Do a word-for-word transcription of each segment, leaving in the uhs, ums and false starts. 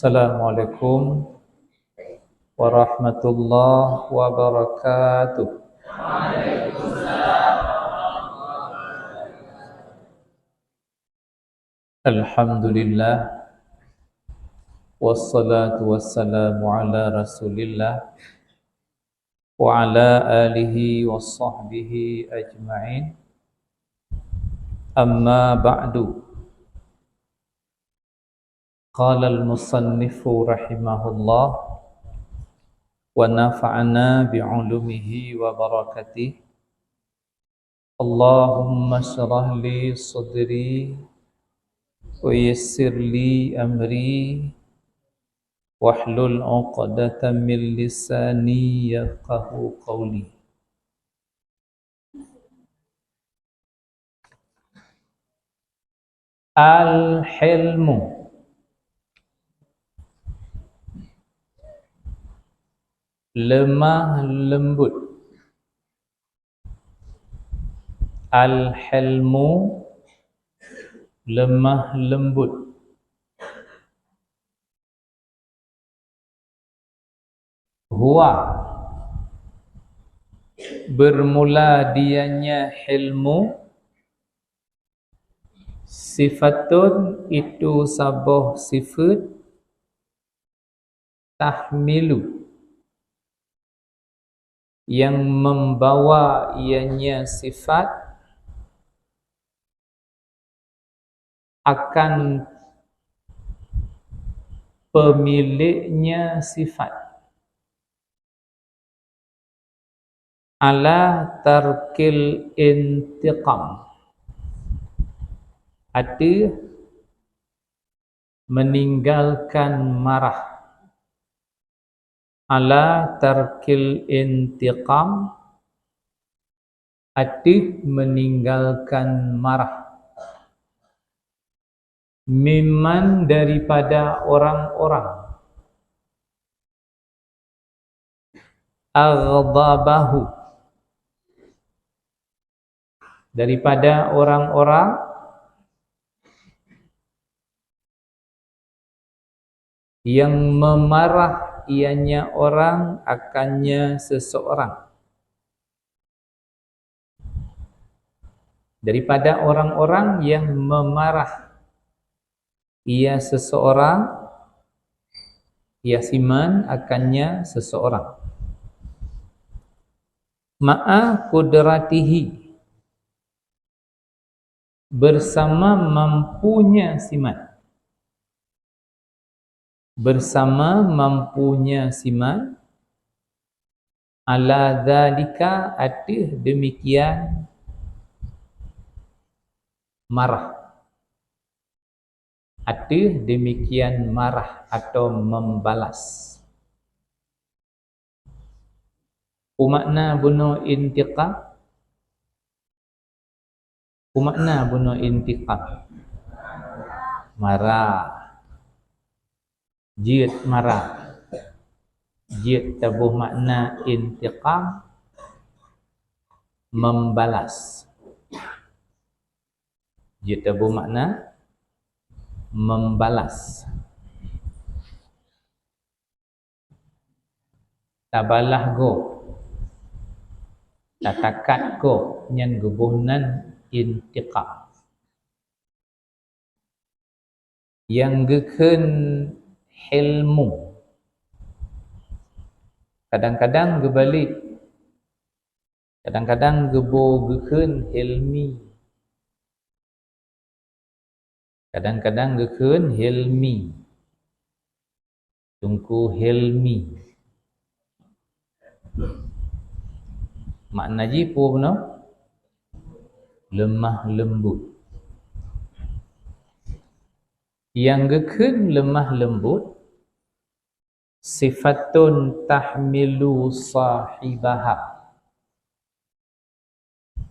Assalamualaikum warahmatullahi wabarakatuh. Alhamdulillah, wassalatu wassalamu ala Rasulillah wa ala alihi wa sahbihi ajma'in. Amma ba'du. Qala al-musannifu rahimahullah wa nafa'ana bi ulumihi wa barakatihi. Allahumma shrah li sadri wa yassir li amri wahlul 'uqdatam min lisani yafqahu qawli. Al-hilmu, lemah lembut. Al-hilmu, lemah lembut. Huwa, bermula dianya ilmu, sifatun, itu saboh sifat, tahmilu, yang membawa ianya sifat, akan pemiliknya sifat, ala tarkil intiqam, ateueh meninggalkan marah. Ala tarkil intiqam, ateueh meninggalkan marah. Mimman, daripada orang-orang, aghdabahu, daripada orang-orang yang memarah ianya orang akannya seseorang. Daripada orang-orang yang memarah ia seseorang, ia siman akannya seseorang. Ma'a qudratihi, bersama mampunya siman. Bersama mampunya siman, ala dzalika, ateueh demikian marah. Ateueh demikian marah atau membalas. Peue makna bunoe intiqam? Peue makna bunoe intiqam? Marah. Jeuet marah. Jeuet taboh makna intiqam, membalas. Jeuet taboh makna membalas. Tabalah gob, tatakat gob, nyan geuboh nan intiqam. Nyang geukheun hilmu, kadang-kadang geubalek, kadang-kadang geuboh geukheun hilmi. Kadang-kadang geukheun Hilmi. Teungku Hilmi. Makna jih peue bunoe? Lemah lembut. Nyang geukheun lemah lembut, sifatun tahmilu sahibaha.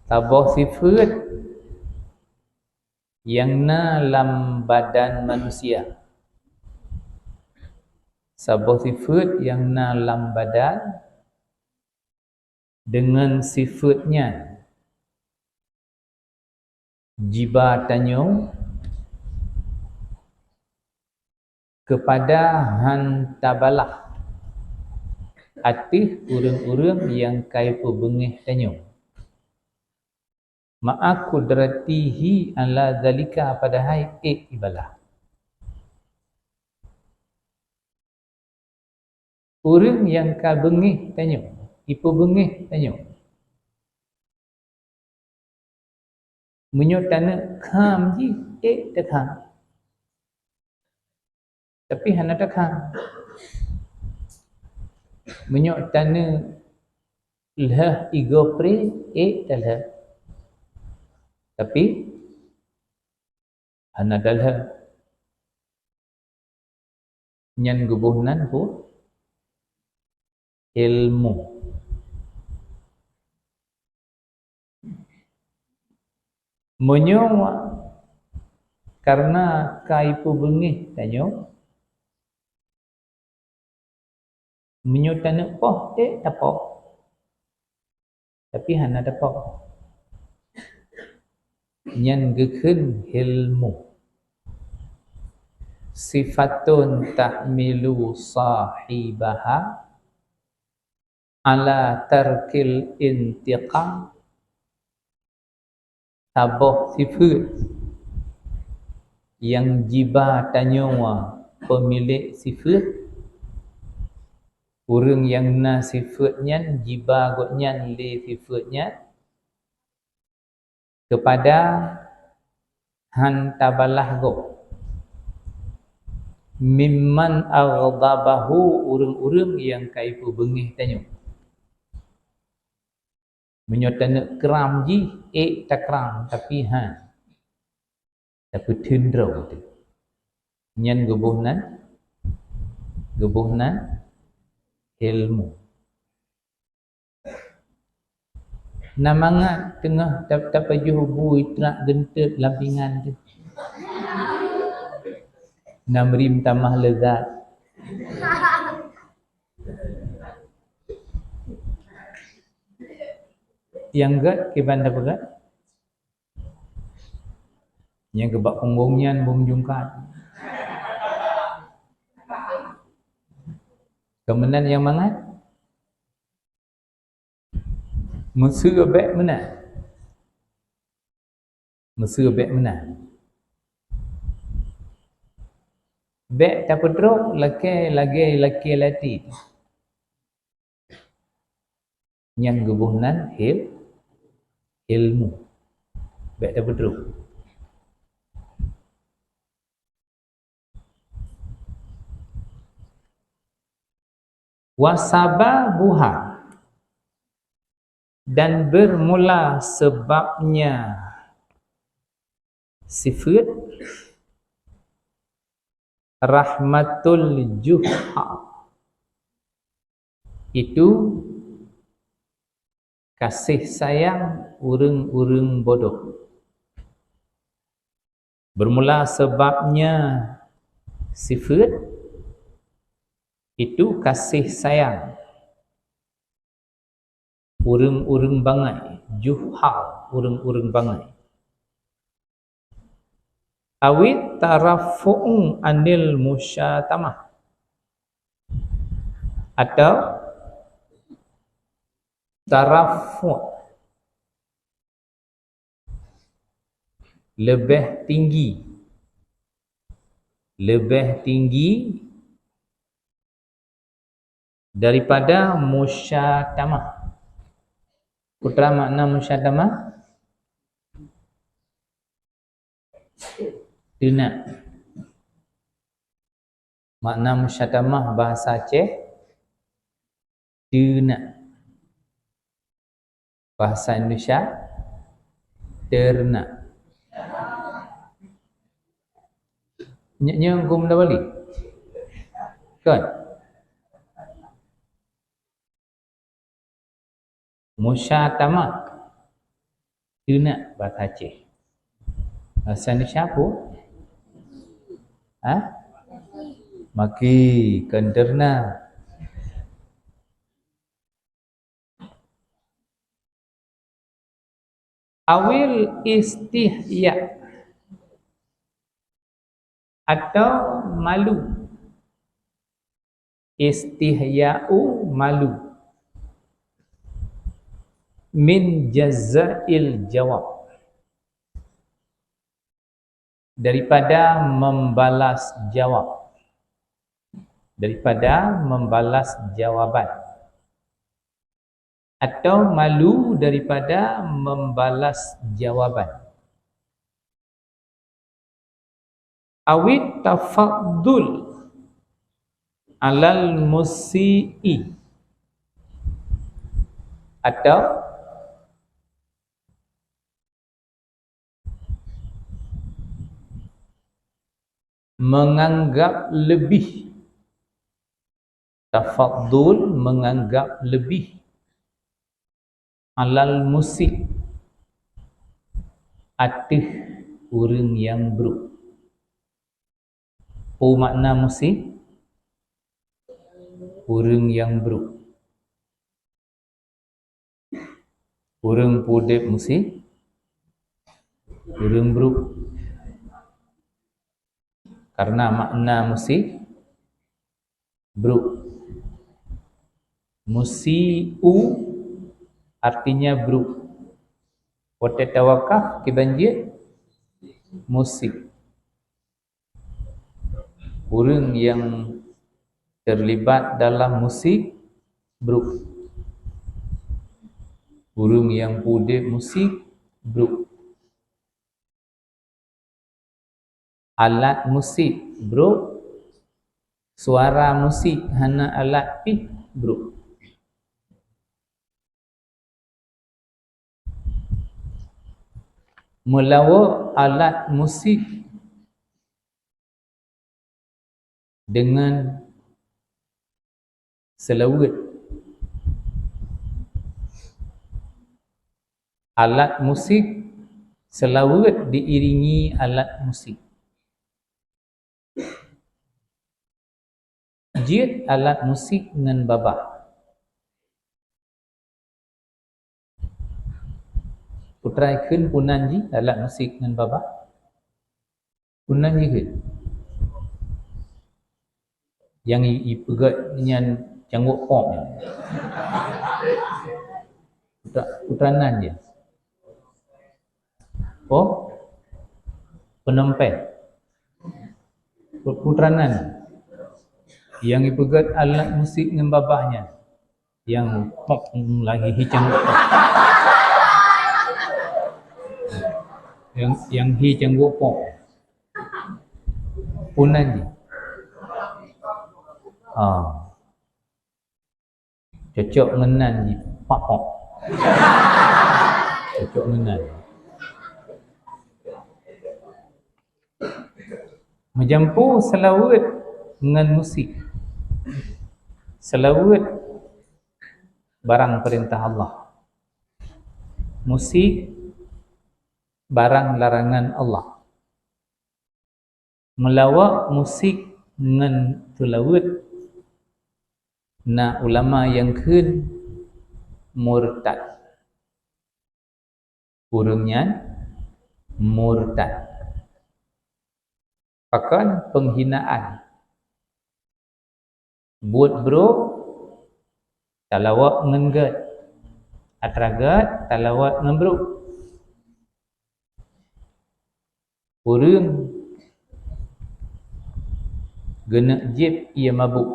Saboh sifeuet nyang na lam badan manusia. Saboh sifeuet nyang na lam badan, deungon sifeuet nyan jiba tanyoe Keupada han tabalah ateueh ureuëng-ureuëng nyang ka ipeubeungéh tanyoe. Ma'a qudratihi ala zalika, padahai ék ibalah. Ureuëng nyang ka beungéh tanyoe, ipeubeungéh tanyoe. Meunyoe taneuk kham jih, ék takham. Tapi hana takham. Meunyoe taneuk lheueh igoe pré, ék talheueh. Tapi hana talheueh. Nyan geuboh nan peue? Ilmu. Meunyoe karena ka ipeubeungéh tanyoe, meunyoe taneuk poh, ék tapoh. Tapi hana tapoh. Nyan geukheun hilmu. Sifatun tahmilu sahibaha ala tarkil intiqam. Saboh sifeuet nyang jiba tanyoe peumilék sifeuet, ureuëng nyang na sifeuet nyan jiba gobnyan lé sifeuet nyan keupada han tabalah gob. Mimman aghdabahu, ureuëng-ureuëng nyang ka ipeubeungéh tanyoe. Meunyoe taneuk kram jih, ék takram, tapi han tapeutheun droe teuh. Nyan geuboh nan, geuboh nan ilmu. Na mangat teungoh ta-, tapajoh bu itrak geunteut lam pingan teuh. Na meurim tamah leuzat. Nyang gét kiban tapeugah? Nyang keu bak punggong nyan bom jungkat. Keu meunan nyang mangat? Meuseu bék meunan. Meuseu bék meunan. Bék tapeutrok lakée lagée lakée lati. Nyang geuboh nan hil-, ilmu. Bék tapeutrok. Wasababuha, dan bermula sebabnya sifeuet rahmatul juhal, itu kasih sayang ureuëng-ureuëng bodoh. Bermula sebabnya sifeuet, itu kasih sayang ureuëng-ureuëng bangai, juhal, ureuëng-ureuëng bangai. Awit tarafu'u anil musyatamah, atau tarafu', leubeh tinggi, leubeh tinggi daripada musyatamah. Peue makna musyatamah? Teunak. Makna musyatamah bahasa Aceh, teunak. Bahasa Indonesia, ternak. Nyoe, nyoe gom dah balik. Kan? Musyatamah. Teunak bahasa Aceh. Bahasa Indonesia apa? Ha? Maki, kon ternak. Awil istihya, atau malu. Istihya'u, malu. Min jazail jawab. Daripada membalas jawab. Daripada membalas jawaban. Atau malu daripada membalas jawaban. Awit tafaddul alal musi'i. Atau menganggap lebih. Tafaddul, menganggap lebih. Alal musi', ateueh ureuëng nyang brok. Peue makna musi'? Ureuëng nyang brok. Ureuëng peudeb musi', ureuëng brok. Karena makna musi', brok. Musi'u artinya brok. Watée tawakaf kiban jeuet, musi'. Ureuëng nyang terlibat dalam musi', brok. Ureuëng nyang peudeb musi', brok. Alat musi', brok. Suara musi' hana alat pih, brok. Meulawa alat musi' dengan seulaweuet. Alat musi', seulaweuet diiringi alat musi'. Jeuet alat musi' ngon babah. Putra ikheun punan jih alat musi' ngon babah. Punan jih kheun. Nyang i-, ipeugét nyan cangguek pop. Putra, putra nan jih. Oh, peunompéh. Pu-, putra nan. Nyang ipeugét alat musi' ngon babah nyan. Nyang pok lagi hi cangguek pok. Nyang, nyang hi cangguek pok. Punan jih. Ah. Cocok ngon nan jih. Pak, pak. Cocok ngon nan. Meujampu seulaweuet ngon musi'. Seulaweuet barang peurintah Allah. Musi' barang larangan Allah. Meulawa musi' ngon seulaweuet, na ulama nyang kheun murtad. Ureuëng nyan murtad. Pakon? Peunghinaan. Buet brok, talawok ngon gét. Atra gét, talawok ngon brok. Ureuëng geuneuk jieb ié mabök,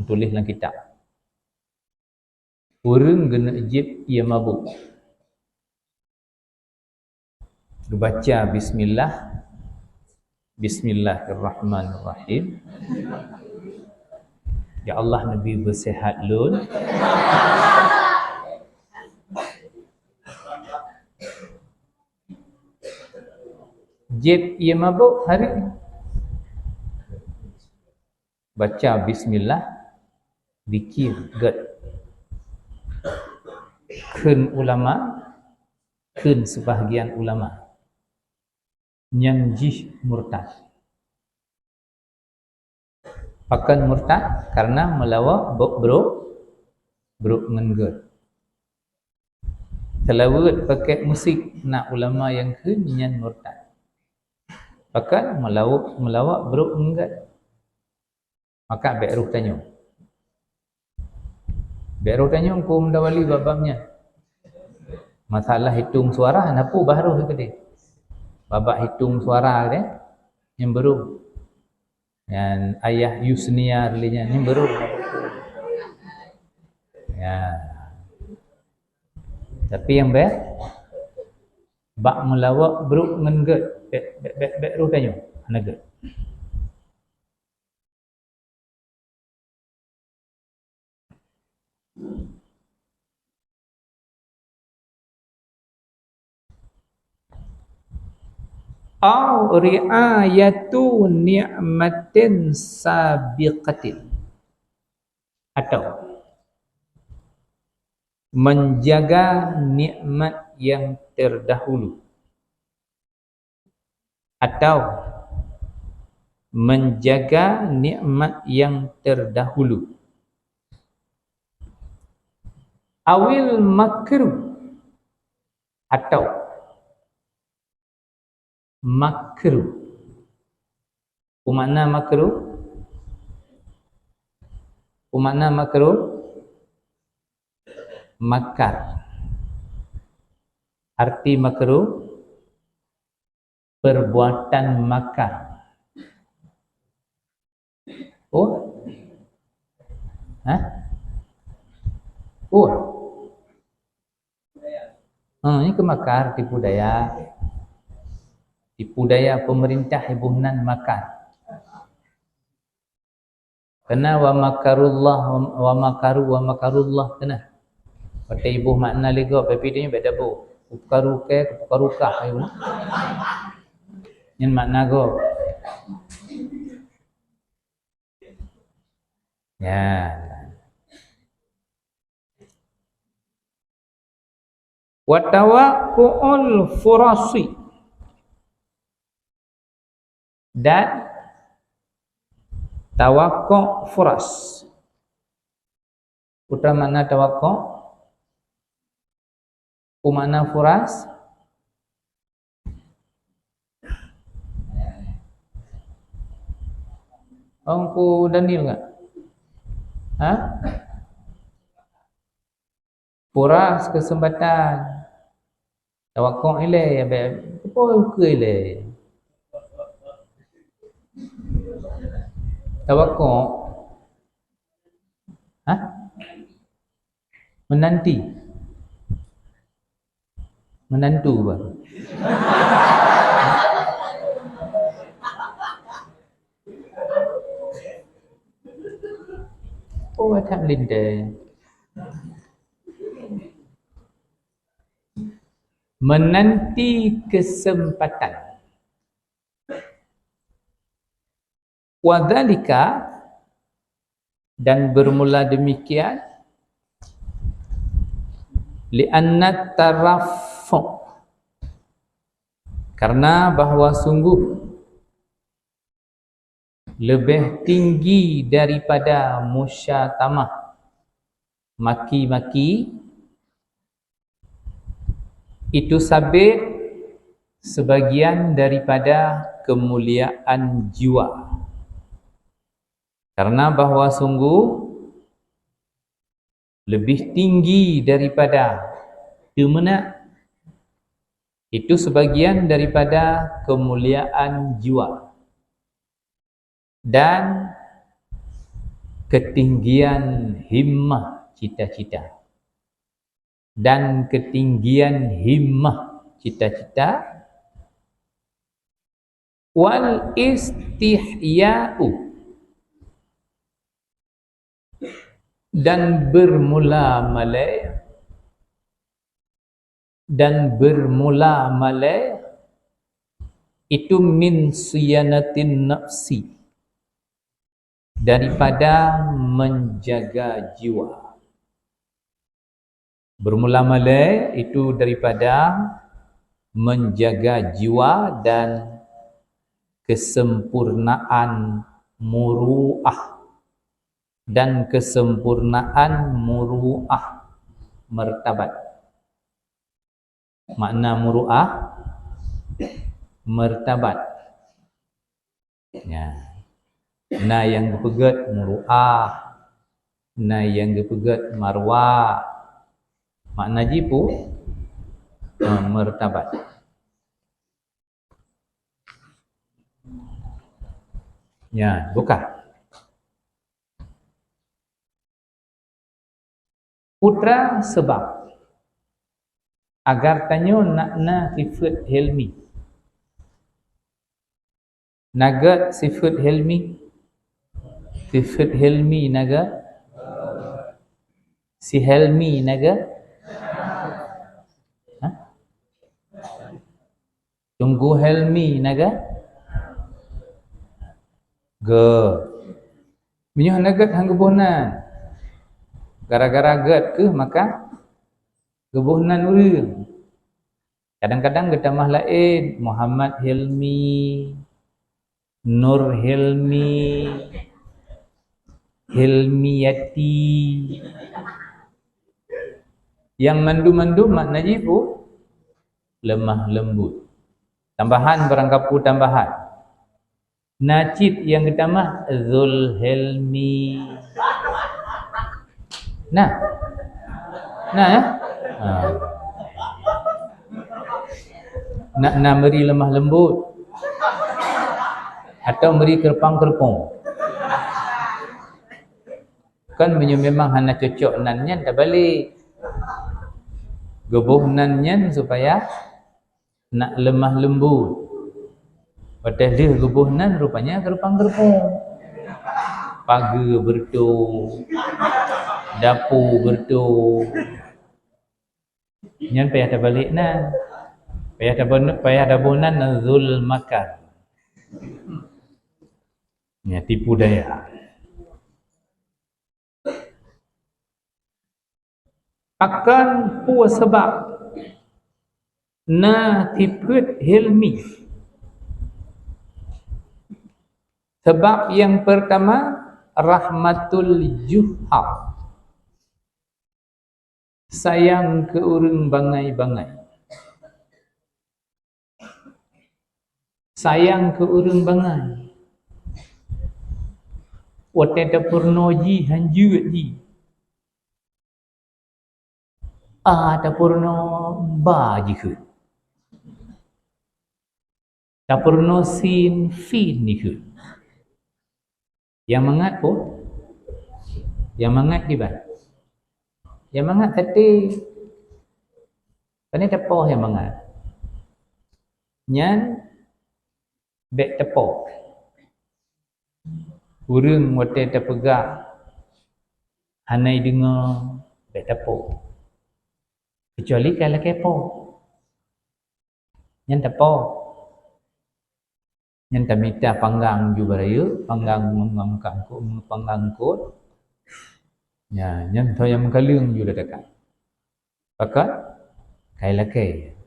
tuléh lam kitab. Ureuëng geuneuk jieb ié mabök. Geubaca bismillah. Bismillahirrahmanirrahim. Ya Allah, neubi beuseuhat lôn. Jieb ié mabök hareuem. Baca bismillah, zikir gét. Kheun ulama, kheun seubahgian ulama, nyan jih murtad. Pakon murtad? Karena meulawa bok brok, brok ngon gét. Seulaweuet pakèk musik, na ulama nyang kheun nyan murtad. Pakon? Meulawa, meulawa brok ngon gét. Maka bèk rôh tanyoe. Bèk roh tanyoe keu mutawali bab-bab nyan. Masalah hitong suara, na peue bah roh keudeh. Bab-bab hitong suara keudeh, nyan beuroh. Nyan ayah Yusniar lé nyan, nyan beuroh. Ya. Tapi nyang bèk, bak meulawok brok ngon gèt, bèk, bèk, bèk, bèk roh tanyoe, hana gèt. Au ri'ayatu ni'matin sabiqatin. Atau menjaga nikmat yang terdahulu. Atau menjaga nikmat yang terdahulu. Awil makru. Atau makru. Peue makna makru? Peue makna makru? Makar. Arti makru, perbuatan makar. Oh? Hah? Oh? Ha, nyan keuh makar, tipu daya. Tipu daya pemerintah iboh nan makar. Keunan wa makarullah, wa, wa makaru, wa makarullah keunan. Watèe iboh makna lé gob, tapi tanyoe bèk taboh. Kupeukaru kèe, kupeukaru kah, ayo. Nyan makna gob. Nyan. Wa tawakku'ul furasi. Dan tawakku' furas. Peue makna tawakku'? Peue makna furas? Teungku Daniel enggak? Ha? Furas, kesempatan. Tawakku' ilèe, ya, bèk, apa ukeue ilèe? Tawakku'. Hah? Menanti. Menantu, bah. Oh, that linteh. Menanti kesempatan. Wadzalika, dan bermula demikian, li'anna taraffu, karena bahwa sungguh lebih tinggi daripada musyatamah, maki-maki, itu sabit sebagian daripada kemuliaan jiwa. Karena bahwa sungguh lebih tinggi daripada teumeunak, itu sebagian daripada kemuliaan jiwa. Dan ketinggian himmah, cita-cita. Dan ketinggian himmah, cita-cita. Wal istihya'u, dan bermula malèe, dan bermula malèe itu min siyanatin nafsi, daripada menjaga jiwa. Bermula malèe itu daripada menjaga jiwa dan kesempurnaan muruah, dan kesempurnaan muruah, martabat. Makna muruah, martabat. Ya. Na nyang geupeugèt muruah, Na nyang geupeugét marwah. Makna jih peue? Ha, martabat. Nyan, buka. Putra sebab. Agar tanyoe nak na sifeuet hilmi. Na gét sifeuet hilmi? Sifeuet hilmi na gét? Si hilmi na gét? Ha? Teungku Helmi na gét? Gét. Meunyoe hana gét han geuboh nan. Gara-gara gét keuh maka geuboh nan ureuëng. Kadang-kadang geutamah laén, Muhammad Helmi, Nur Helmi, Helmiyati. Nyang mandum-mandum makna jih peue? Lemah lembut. Tambahan, barangkapeue tambahan. Na cit nyang geutamah Zulhelmi. Nah. Nah, ya? Ha. Nak na meuri lemah lembut. Atau meuri keureumpang-keureumpung. Kan meunyoe memang hana cocok nan nyan, tabalek. Geuboh nan nyan supaya nak lemah lembut. Watée lheueh geuboh nan rupanya keureumpang-keureumpung. Pageue beureutoh, dapu beureutoh. Nyan payah tabalek nan. Payah taboh, payah taboh nan Zulmakan. Nyan tipu daya. Pakon peue sabab na sifeuet Hilmi? Sabab nyang peurtama, rahmatul juhal. Sayang keu ureuëng bangai-bangai. Sayang keu ureuëng bangai. Watée tapeurunoe jih, han jeuet jih. A tapeurunoe ba jikheun. Tapeurunoe sin fin jikheun. Nyang mangat peue? Nyang mangat kiban? Nyang mangat saté. Pane tapoh nyang mangat? Nyan bék tapoh. Ureuëng watée tapeugah hana jideungoe, bék tapoh. Keucuali ka lakée poh. Nyan tapoh. Nyan tamita panggang ju bak rayeuk, panggang ngon, ngon meuka eungkôt, panggang eungkôt. Nya, nyan tho nyang meukaleueng ju lé takat. Pakon? Ka ilakée.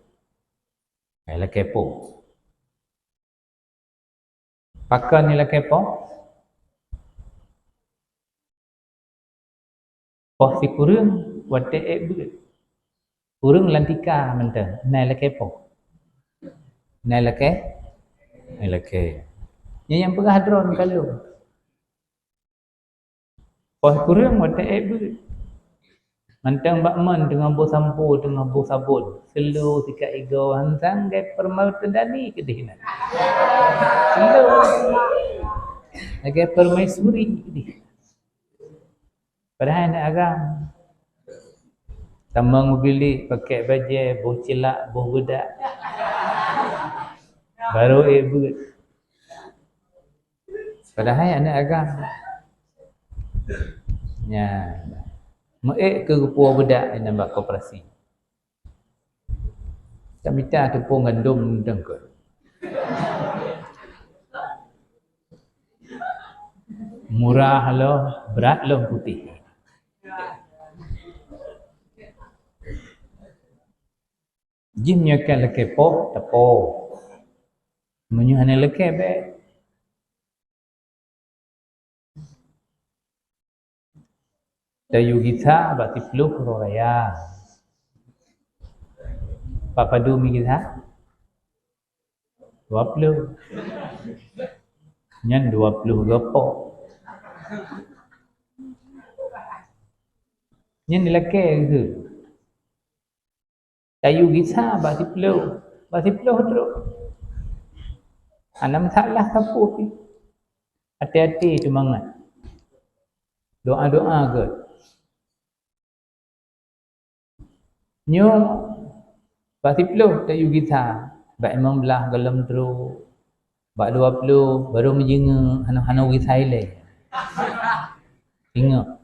Ka ilakée poh. Pakon ilakée poh? Poh sikureueng watée ék beuet. Ureuëng lam tika mantong, na ilakée poh. Na ilakée? Na ilakée. Nyan nyang peugah droe meukaleueng. Poh sikureueng watée ék beuet. Mantong bak mon teungoh boh sampo, teungoh boh sabon. Seuleu sikat igoe, han sang lagée permaisuri keudeh nyan. Seuleu lagée permaisuri keudeh. Padahai aneuk agam. Tamong u bilék, pakai bajée, boh cilak, boh beudak. Barô ék beuet. Padahai aneuk agam. Nya. Meuék keu geupuwoe beudak nyan bak koperasi. Tamita teupông gandom teungku. Murah lom, brat lom putéh. Jih meunyoe ka lakée poh, tapoh. Meunyoe hana lakée, bék. Tayue gisa bak siplôh uroe raya. Bak padum gisa? Dua ploh. Nyan dua ploh geupoh. Nyan dilakée geuh. Tayue gisa bak siplôh, bak siplôh trok. Hana masalah sapeue pih. Até-até seumangat. Doa-doa gét. Nyoe bak siplôh tayue gisa, bak limong blaih gohlom trok, bak dua ploh barô meujeungeuk, hana, hana gisa ilée. Ingat.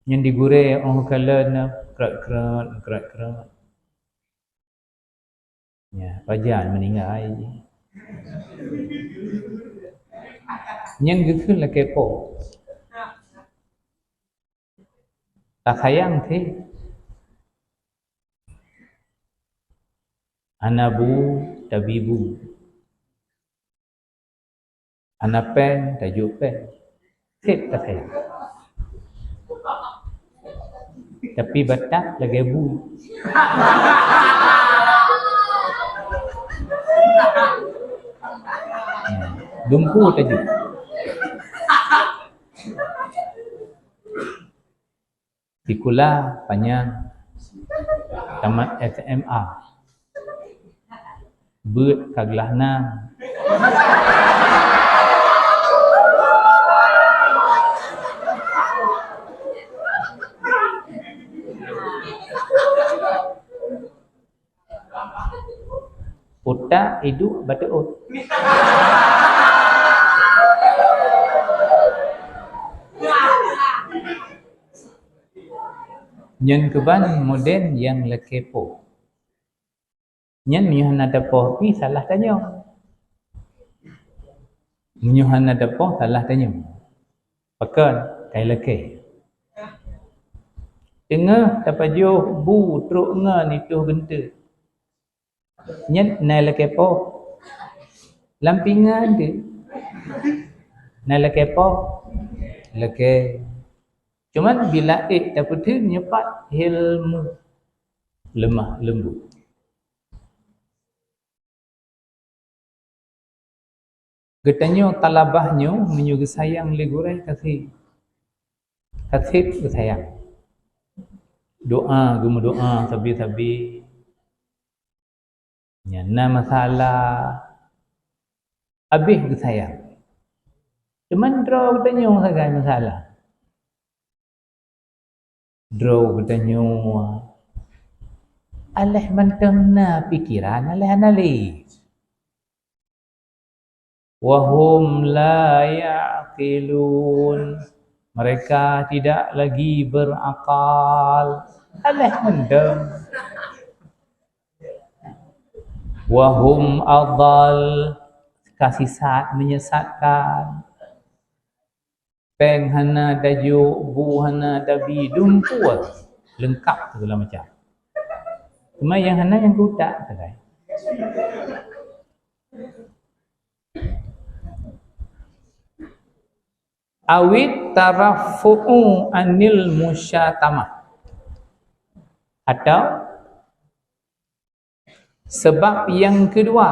Nyan digurée óh kalon na krot-krot, krot-krot. Ya, pajan meuninggai. Nyan geukheun lakée po. Tasayang cit. Hana bu, tabi bu. Hana péng, tajok péng. Seb tasayang. Tapi batat lagée bu. Dumpu tajok. Sikula panyang, tamat S M A. Beuet ka glah na. Utak iduek bateuôt. Nyan keuban modern nyang lakée poh. Nyan meunyoe hana tapoh pih salah tanyoe. Meunyoe hana tapoh salah tanyoe. Pakon? Kai lakée. Teungoh tapajoh bu trok ngon itôh geunteuk. Nyan na lakée poh. Lam pingan teuh. Na lakée poh. Lakée. Cuman bila ék tapeutheun nyoe pat ilmu lemah lembut. Geutanyoe talabah nyoe meunyoe geusayang lé gurée ka seb. Ka seb geusayang. Doa, geumeudoa sabe-sabe. Nyan na masalah, habéh geusayang. Cuman droe geutanyoe sagai masalah. Droe geutanyoe aléh mantong na pikeran, aléh hana lé. Wa hum la ya'qilun. Mereka tidak lagi berakal. Aléh mantong. Wa hum adall. Ka sisat, menyesatkan. Péng hana tajok, bu hana tabi, dumpu leungkap segala macam. Cuma nyang hana nyang keu utak sagai. Awit tarafu'u anil musyatamah. Atau Sabab nyang keudua,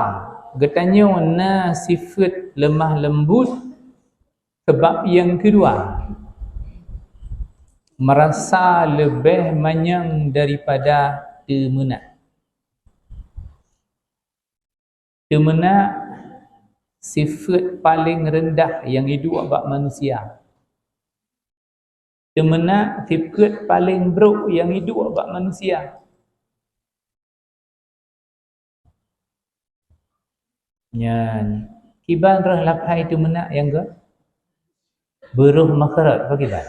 geutanyoe na sifeuet leumah leumbut. Sabab nyang keudua, meurasa leubeh manyang daripada teumeunak. Teumeunak sifeuet paleng reundah nyang iduek bak manusia. Teumeunak sifeuet paleng brok nyang iduek bak manusia. Nyan, kiban roh lapai teumeunak nyang gét? Beuroh makhraj, apa kiban?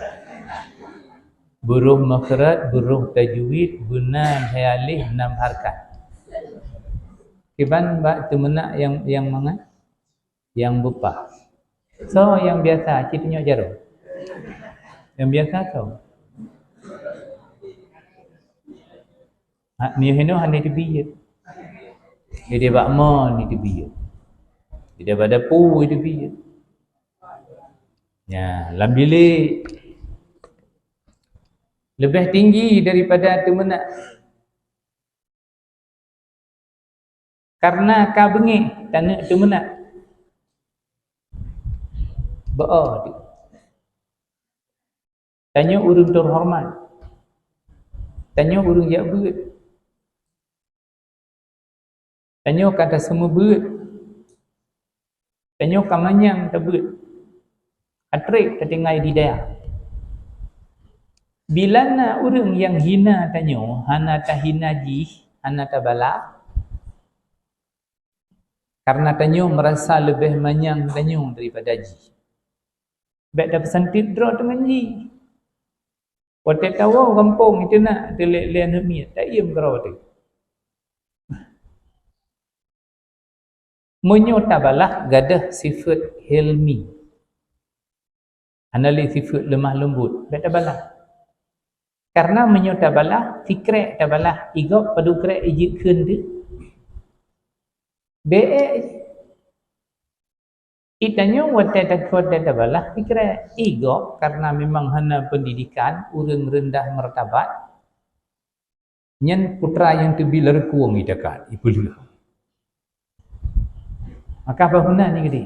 Beuroh makhraj, beuroh tajwid, beunan hai alif, nam harkat. Kiban bak teumeunak nyang, nyang mangat? Nyang beupah. Soe nyang biasa cit tunyok jaroe? Nyang biasa soe? Ha, meunyoe hinoe hana teubiet. Jadi bak mon ni teubiet. Jadi bak dapu teubiet. Ya, lam bilik. Leubeh tinggi daripada teumeunak. Karena ka beungéh taneuk teumeunak. Beu teuh. Tanyoe ureuëng teuhoreumat. Tanyoe ureuëng jak beuet. Tanyoe ka taseumeubeuet. Tanyoe ka manyang tabeuet. Ka treb tatinggai di dayah. Bila na ureuëng nyang hina tanyoe, hana tahina jih, hana tabalah, karena tanyoe meurasa leubeh manyang tanyoe daripada jih. Bék tapeusantit droe teungon jih. Watée tawoe gampông, iteunak teulek lé aneuëk miet, taiem keudroe teuh. Meunyoe tabalah, gadôh sifeuet hilmi, hana lé sifeuet leumah leumbot, bék tabalah. Karena meunyoe tabalah, sikrek tabalah, igob padub krek ijeuet kheun teuh. Bék. Itanyoe watée takot dan tabalah, sikrek. Igob karena memang hana pendidikan, ureuëng rendah martabat, nyan putra nyang teubiet lam rukueng itakat, ipeuleueh. Maka bah meunan nyan geude.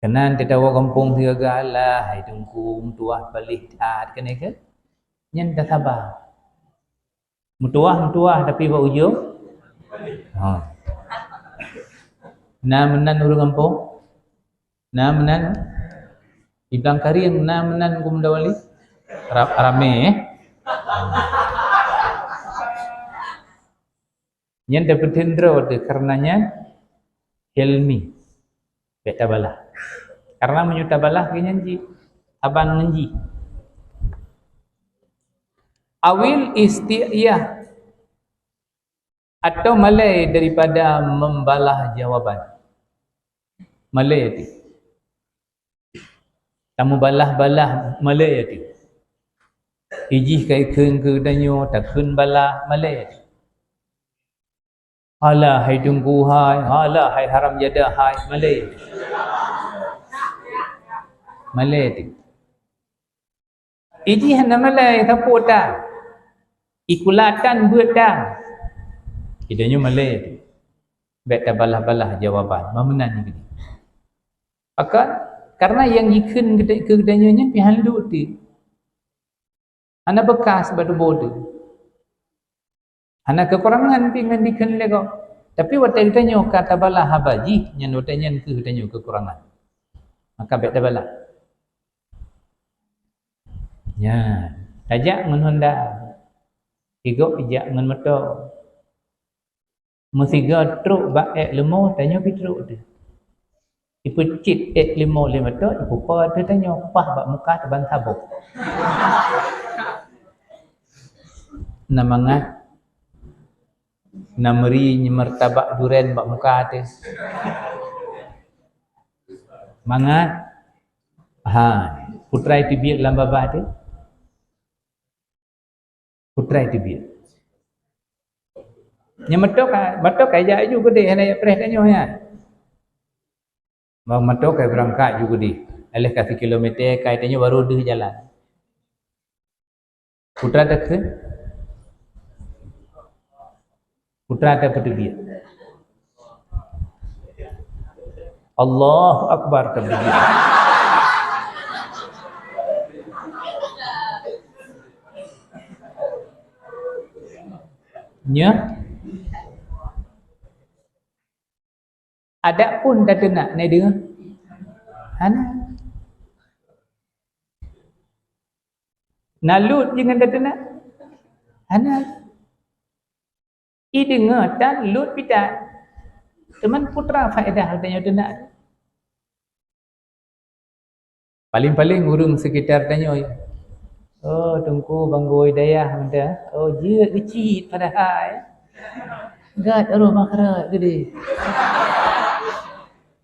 Keunan teuh tawoe gampông sigaga, "Alah, hai Teungku, meutuwah paléh that," keunan keuh. Nyan tasaba. Meutuwah, meutuwah, tapi bak ujong, ha. Na meunan ureuëng gampông? Na meunan? Di Blang Karieng na meunan Gubernur Wali? Ra-, ramé, eh? Nyan dapeuteun droe teuh, karena nyan hilmi. Bék tabalah. Karena meunyoe tabalah, geuh nyan jih saban ngon jih. Awil isti'yah, atau malée daripada membalah jawaban. Malée teuh. Tamubalah-balah malée teuh. Ijih ka ikheun keu tanyoe, takheun balah malée teuh. "Alah hai Teungku hai, alah hai haram jadah hai," malée teuh. Malée teuh. Ijih hana malée sapeue tan. Ikulatan beuet tan. Itanyoe malée teuh. Bék tabalah-balah jawaban. Bah meunan nyan geude. Pakon? Karena nyang jikheun keu geutanyoe nyan pih hana leuet teuh. Hana beukas bak tuboh teuh. Hana keukurangan pih ngon dikheun lé gob. Tapi watée geutanyoe ka tabalah haba jih, nyan watée nyan keuh geutanyoe keukurangan. Maka bék tabalah. Nyan, tajak ngon honda. Igob ijak ngon moto. Meusigoe trok bak ék leumo, tanyoe pih trok teuh. Ipeucit ék leumo lé moto, ipupa teuh tanyoe, pah bak muka teuh ban sabong. Na mangat, na meuri martabak duren bak muka teuh. Mangat, ha, putra teubiet lam babah teuh. Putra teubiet. Nyan moto ka, moto ka jak ju keudeh, hana jak preh tanyoe nyan. Bang moto ka beurangkat ju keudeh. Aléh ka sikilomèter ka tanyoe baru deuh jalan. Putra teuh kheun. Putra teuh peuteubiet. Allahu Akbar, teubiet. Nyoe. Adak pun tateunak, na deungoe? Hana. Na lôt jih ngon tateunak? Hana. Ideungoe tan lôt pih tan. Teuma peue teuma faedah tanyoe teunak? Paléng-paléng ureuëng sekitar tanyoe, "Oh, Teungku Bang Guru Hidayah meuda." Oh, jeuet geucit padahai. Gét roh makara geude.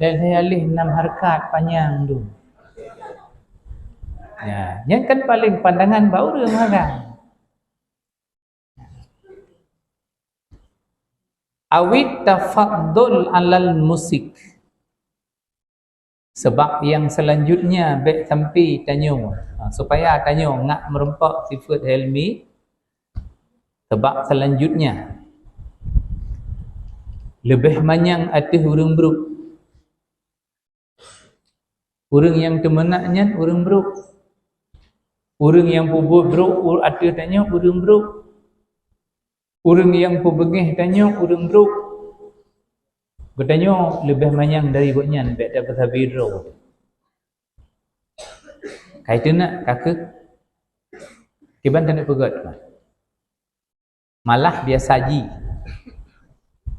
Dan saya leh enam harkat panyang tu. Ya, nyan kan paléng pandangan bak ureuëng magang. Awit tafaddul alal musik. Sebab yang selanjutnya bék sampai tanyoe, ha, supaya tanyoe ngak meureumpok sifeuet hilmi. Sebab selanjutnya, leubeh manyang ateueh ureuëng brok. Ureuëng nyang teumeunak nyan ureuëng brok. Ureuëng nyang peubuet brok u-, ateueh tanyoe ureuëng brok. Ureuëng nyang peubeungéh tanyoe ureuëng brok. Geutanyoe leubeh manyang dari gobnyan, bék tapeusabe droe. Kai teunak ka kheueh. Kiban taneuk peugét, malah biasa jih.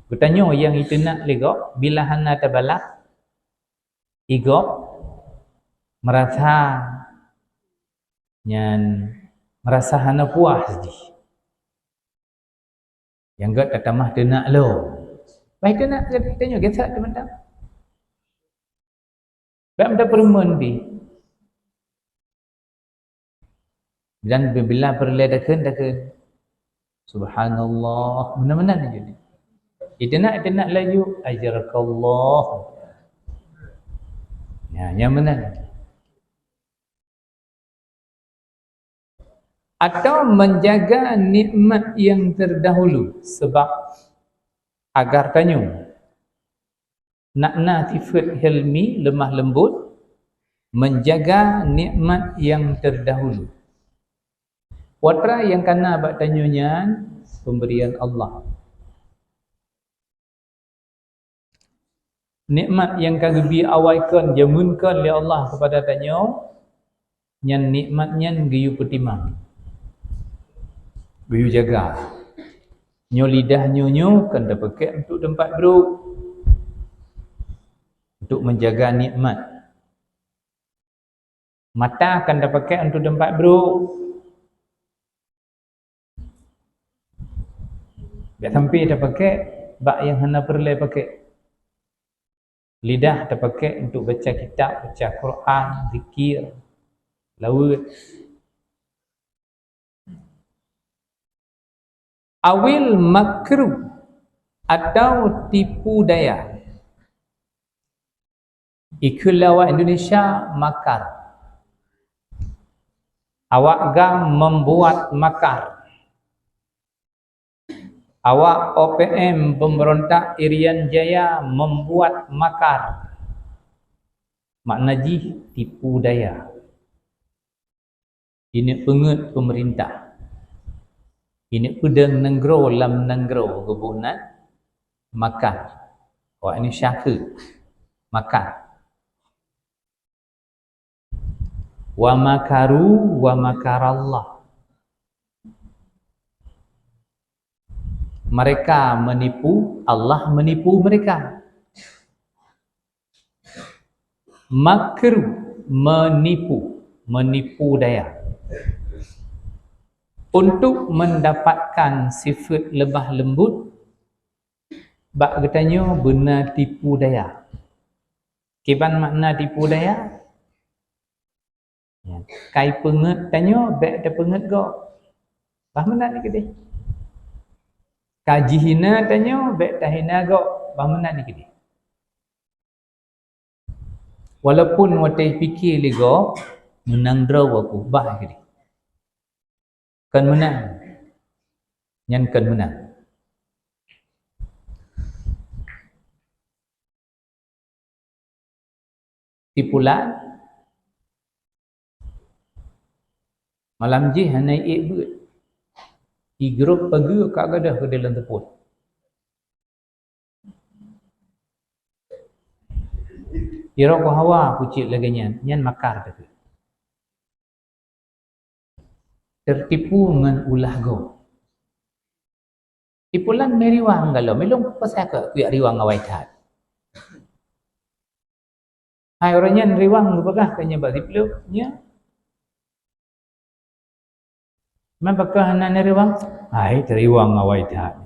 Geutanyoe nyang iteunak lé gob, bila hana tabalah, i gob meurasa nyan, meurasa hana puas jih. Nyang gét tatamah teunak lom. Bah teunak gét, tanyoe gét that teumantang. Bék meuta peureumeun pih. Dan bila peureulée takheun, takheun, "Subhanallah." Meunan-meunan laju. Iteunak, iteunak laju, "Ajarakallah." Ya, nyan meunan. Atau menjaga nikmat yang terdahulu, sebab agar tanyoe nak na sifat hilmi, lemah lembut, menjaga nikmat yang terdahulu. Peue nyang kana bak tanyoe nyan pemberian Allah. Nikmat nyang ka geubri awai kon, jameun kon lé Allah keupada tanyoe, nyan nikmat nyan geuyue peutimang, geuyue jaga. Nyoe lidah nyoe, nyoe kan tapakék untuk teumpat brok, untuk menjaga nikmat. Mata kan tapakék untuk teumpat brok. Bék sampai tapakék bak nyang hana peureulée pakék. Lidah tapakék untuk baca kitab, baca Quran, zikir, laweuet. Awil makru, atau tipu daya. Ikheun lé awak Indonesia makar. Awak GAM membuat makar. Awak O P M pemberontak Irian Jaya membuat makar. Makna jih tipu daya. Ineuk peungeuet peumeurintah. Ineuk peudeueng nanggroe lam nanggroe geuboh nan makar. Awak Indonesia kheun makar. Wa makaru wa makarallah. Mereka menipu, Allah menipu mereka. Makru, menipu, menipu daya. Untuk mendapatkan sifat lemah lembut, bak geutanyoe beuna tipu daya. Kiban makna tipu daya? Kai peungeuet tanyoe, bék tapeungeuet gob. Bah meunan keudeh. Ka jihina tanyoe, bék tahina gob. Bah meunan keudeh. Walaupun watée pike lé gob, meunang droe aku, bah keudeh. Kon meunan. Nyan kon meunan. Tipulan, malam jih hana ék beuet. Igrôp pageue ka gadôh keudeh lam teupot. Irok hawa kucék lagée nyan, nyan makar teuh. Teutipu ngon ulah gob. Tipulan mé riwang galom, ilong pasai keu kuyak riwang awai that. Hai ureuëng nyan riwang geupeugah keu nyan bak siplôh, nya. Man pakon hana neuriwang? Hai, teuriwang awai that.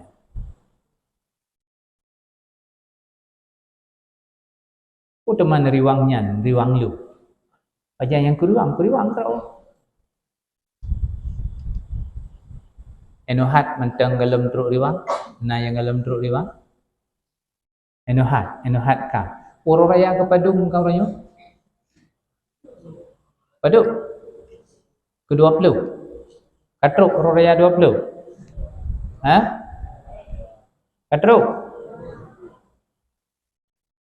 Peue teuma neuriwang nyan, riwang lôn. Pajan nyang keuriwang, keuriwang keu Allah. Enohat mantong galom trok riwang, na nyang galom trok riwang. Enohat, enohat ka. Uroe raya keupadum ka uroe nyoe? Padum? Keudua ploh. Ka trok uroe raya dua ploh? Ha? Ka trok?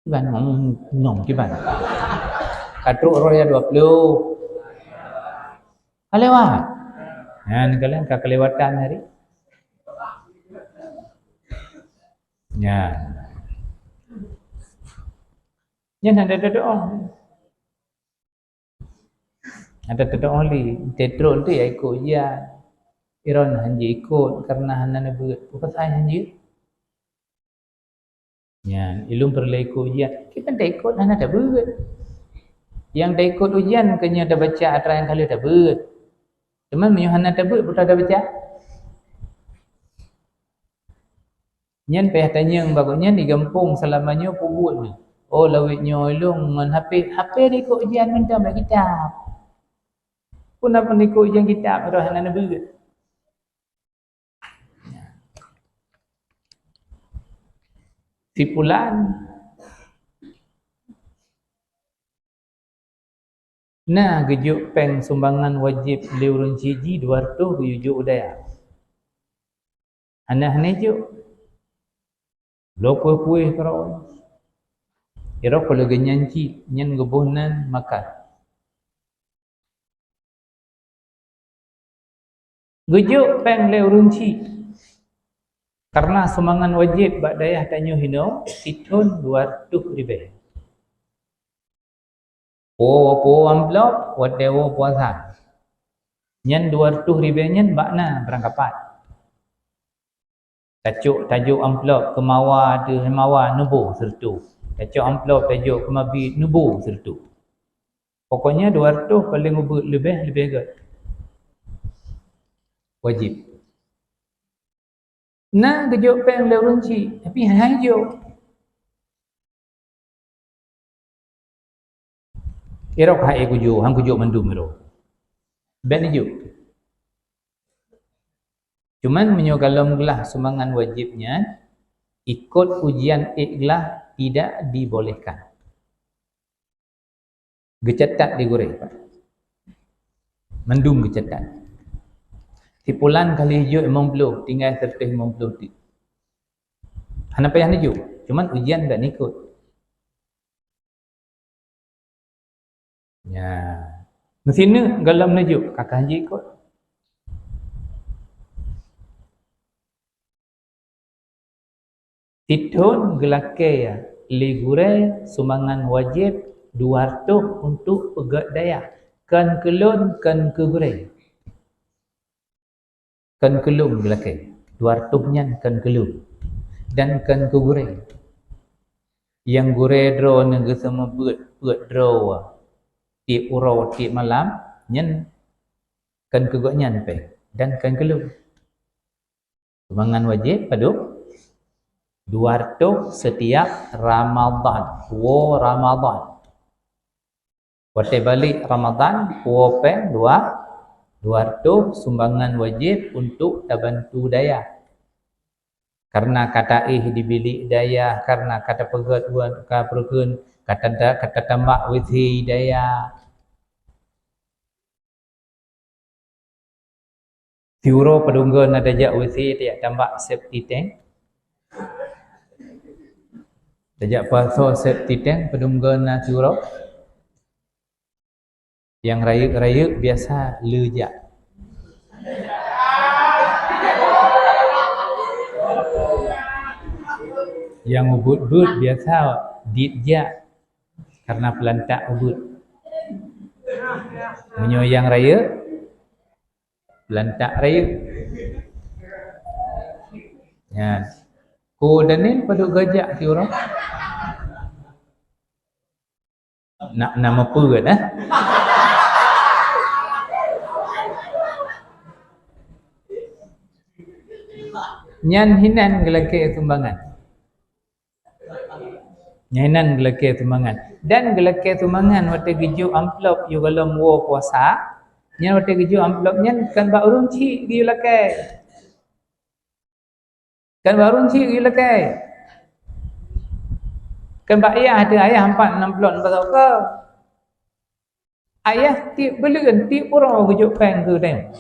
Kiban, hmm, nong kiban. Ka trok uroe raya dua ploh. Ka lewat. Nyan kalian ka kelewatan hari. Nyan. Nyan hana teudoa. Hana teudoa lé. Tetrok tu ya ikut ujian. Iron hana ikut karena hana neubeuet. Bukan saya hana. Nyan, ilôn peureulée ikot ujian. Kita taikot hana tabeuet. Nyang taikot ujian keu nyoe tabaca atra nyang ka lheueh tabeuet. Teuma meunyoe hana tabeuet, peue tabaca? Nyan payah tanyong bak gobnyan di gampông seulama nyoe peue buet nyoe. Oh, lawét nyoe ilôn ngon H P. H P taikot ujian mantong bak kitab. Peue na peunikot ujian kitab, roh hana neubeuet. Si pulan na geujok péng sumbangan wajéb lé ureuëng cit jih dua reutôh geuyue jok u dayah. Hana-hana jok. Bloe kueh-kueh keudroe. Irok keu lagée nyan cit, nyan geuboh nan makan. Geujok péng lé ureuëng chik. Karena sumbangan wajéb bak dayah tanyoe hinoe sithon dua reutôh ribée. Woe, woe amplop watée woe puasa. Nyan dua reutôh ribée nyan bak na barangkapat. Tacok, tajok amplop keu Mawa, teuh Mawa neuboh sireutôh. Tacok amplop tajok keu Mabi neuboh sireutôh. Pokoknya dua reutôh paléng ubeuet leubeh, leubeh gét. Wajéb. Na geujok péng lé ureuëng chik, tapi hai jok. Irok hai kujok, han kujok mandum irok. Bék neujok. Cuman meunyoe golom glah sumbangan wajéb nyan, ikot ujian ék glah tidak dibolehkan. Geucatat di gurée. Mandum geucatat. Si pulan ka lheueh jok limong ploh, tinggai seratus limong ploh teuk. Hana payah neujok, cuman ujian bék neikot. Ya. Meusineuk golom neujok, ka kah jikot. Sithon geulakée lé gurée sumbangan wajéb dua reutôh untuk peugét dayah, kon keu lôn, kon keu gurée. Kon keu lôn geulakée, dua reutôh nyan kon keu lôn, dan kon keu gurée. Nyang gurée droeneuh geuseumeubeuet peuet droe tieb uroe tieb malam, nyan kon keu gobnyan péng, dan kon keu lôn. Sumbangan wajéb padub? Dua reutôh setiap Ramadhan, woe Ramadhan. Watée balek Ramadhan, puwoe péng dua, dua reutôh sumbangan wajéb untuk tabantu dayah. Karena ka taéh di bilék dayah, karena ka tapeugét wan ka peureugeuen, ka tada-, ka tatambak WC dayah. Siuroe padum goe na tajak WC, tajak tambak septic tank. Tajak pasoe septic tank, padum goe na siuroe. Nyang rayeuk-rayeuk biasa le jak. Nyang ubeuet-beuet biasa dit jak. Karena peulantak ubeuet. Meunyoe nyang rayeuk, peulantak rayeuk. Nyan. Ko Daniel padub gajak siuroe? Nak na meupeuet, eh? Nyan hinan geulakée sumbangan. Nyan hinan geulakée sumbangan. Dan geulakée sumbangan watée geujok amplop yue golom woe puasa, nyan watée geujok amplop nyan kon bak ureuëng chik geuyue lakée. Kon bak ureuëng chik geuyue lakée. Kon bak ayah teuh, ayah ampat nam plok pasoe keu. Ayah tieb buleuen, tieb uroe geujok péng keu tem.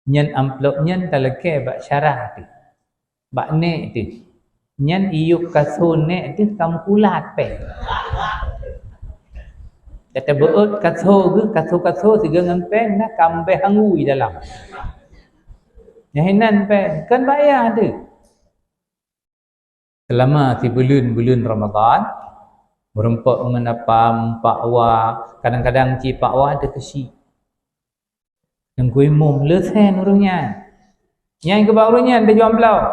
Nyan amplop nyan talakée bak syarah teuh. Bak nék teuh. Nyan iyup kasô nék teuh ka meukulat péng. Gata beuet kaso geuh, kaso-kaso sigoe ngon péng na kambeh hanggui dalam. Nyan hinan péng, kon baya deuh. Seulama sibuleuen-buleuen Ramadhan, meurumpok ngon apam, pakwa, kadang-kadang cit pakwa teukeusik. Teungku Imum, leusen ureuëng nyan. Nyan keu bak ureuëng nyan teujuang bloe.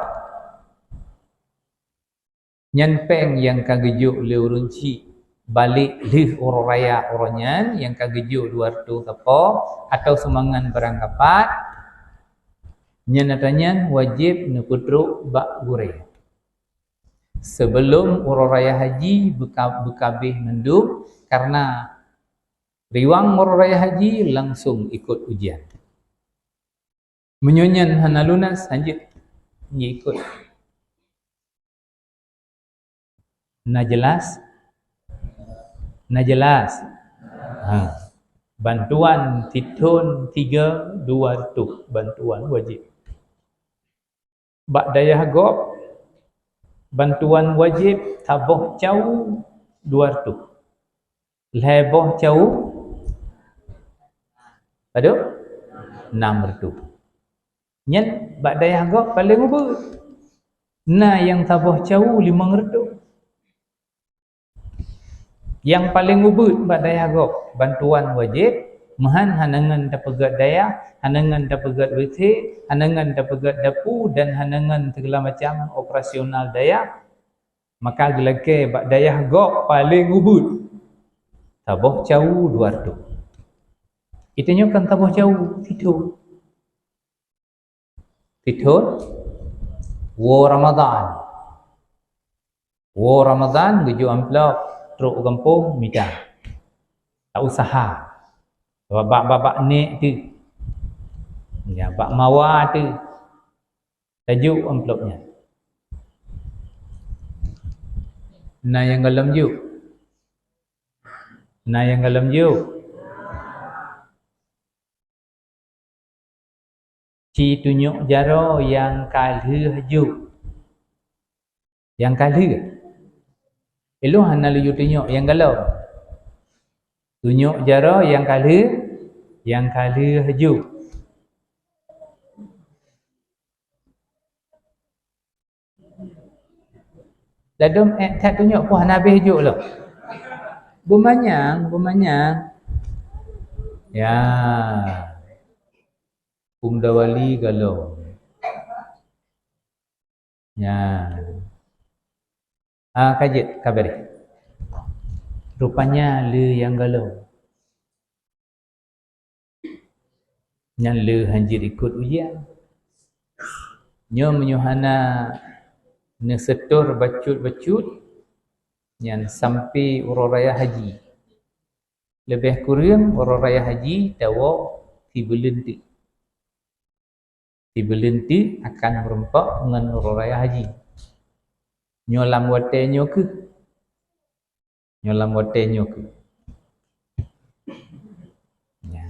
Nyan péng nyang ka geujok lé ureuëng chik balek lheueh uroe raya uroe nyan nyang ka geujok dua reutôh sapo atawa seumangan barang kapat, nyan ata nyan wajéb neupeutrok bak gurée. Seubeulom uroe raya haji beuka-, beukabeh mandum, kareuna riwang uroe raya haji langsong ikot ujian. Meunyoe nyan hana lunas, hanjeuet jiikot. Na jelas? Na jelas? Ha. Bantuan sithon tiga dua reutôh, bantuan wajéb. Bak dayah gob, bantuan wajéb saboh cawu dua reutôh. Lhée boh cawu padub? Nam reutôh. Nyan bak dayah gob paleng ubeuet. Na nyang saboh cawu limong reutôh. Nyang paleng ubeuet bak dayah gob, bantuan wajéb, meuhan hana ngon tapeugét dayah, hana ngon tapeugét WC, hana ngon tapeugét dapu dan hana ngon segala macam operasional dayah, maka geulakée bak dayah gob paleng ubeuet saboh cawu dua reutôh. Geutanyoe kan saboh cawu sithon. Sithon woe Ramadhan. Woe Ramadhan geujok amplop trok u gampông mita. Tausaha. Bak, bak, bak nek teuh. Ya, bak mawa teuh. Tajok amplop nyan. Na nyang gohlom jok? Na nyang gohlom jok? Ci tunyok jaroe nyang ka lheueh jok. Nyang ka lheueh. Ilôn hana laju tunyok nyang gohlom. Tunyok jaroe nyang ka lheueh, nyang ka lheueh jok. Ladôm ék that tunyok pih hana habéh jok lom. Beumanyang, beumanyang. Ya. Pemuda wali gohlom. Ya. Ah, ka jeuet, ka beureh. Rupanya le nyang gohlom. Nyan le hanjeuet ikot ujian. Nyoe meunyoe hana neusetor bacut-bacut, nyan sampai uroe raya haji. Leubeh kureueng uroe raya haji tawoe sibuleuen teuk. Sibuleuen teuk akan meurumpok ngon uroe raya haji. Nyoe lam watée nyoe kheueh. Nyoe lam watée nyoe kheueh. Ya.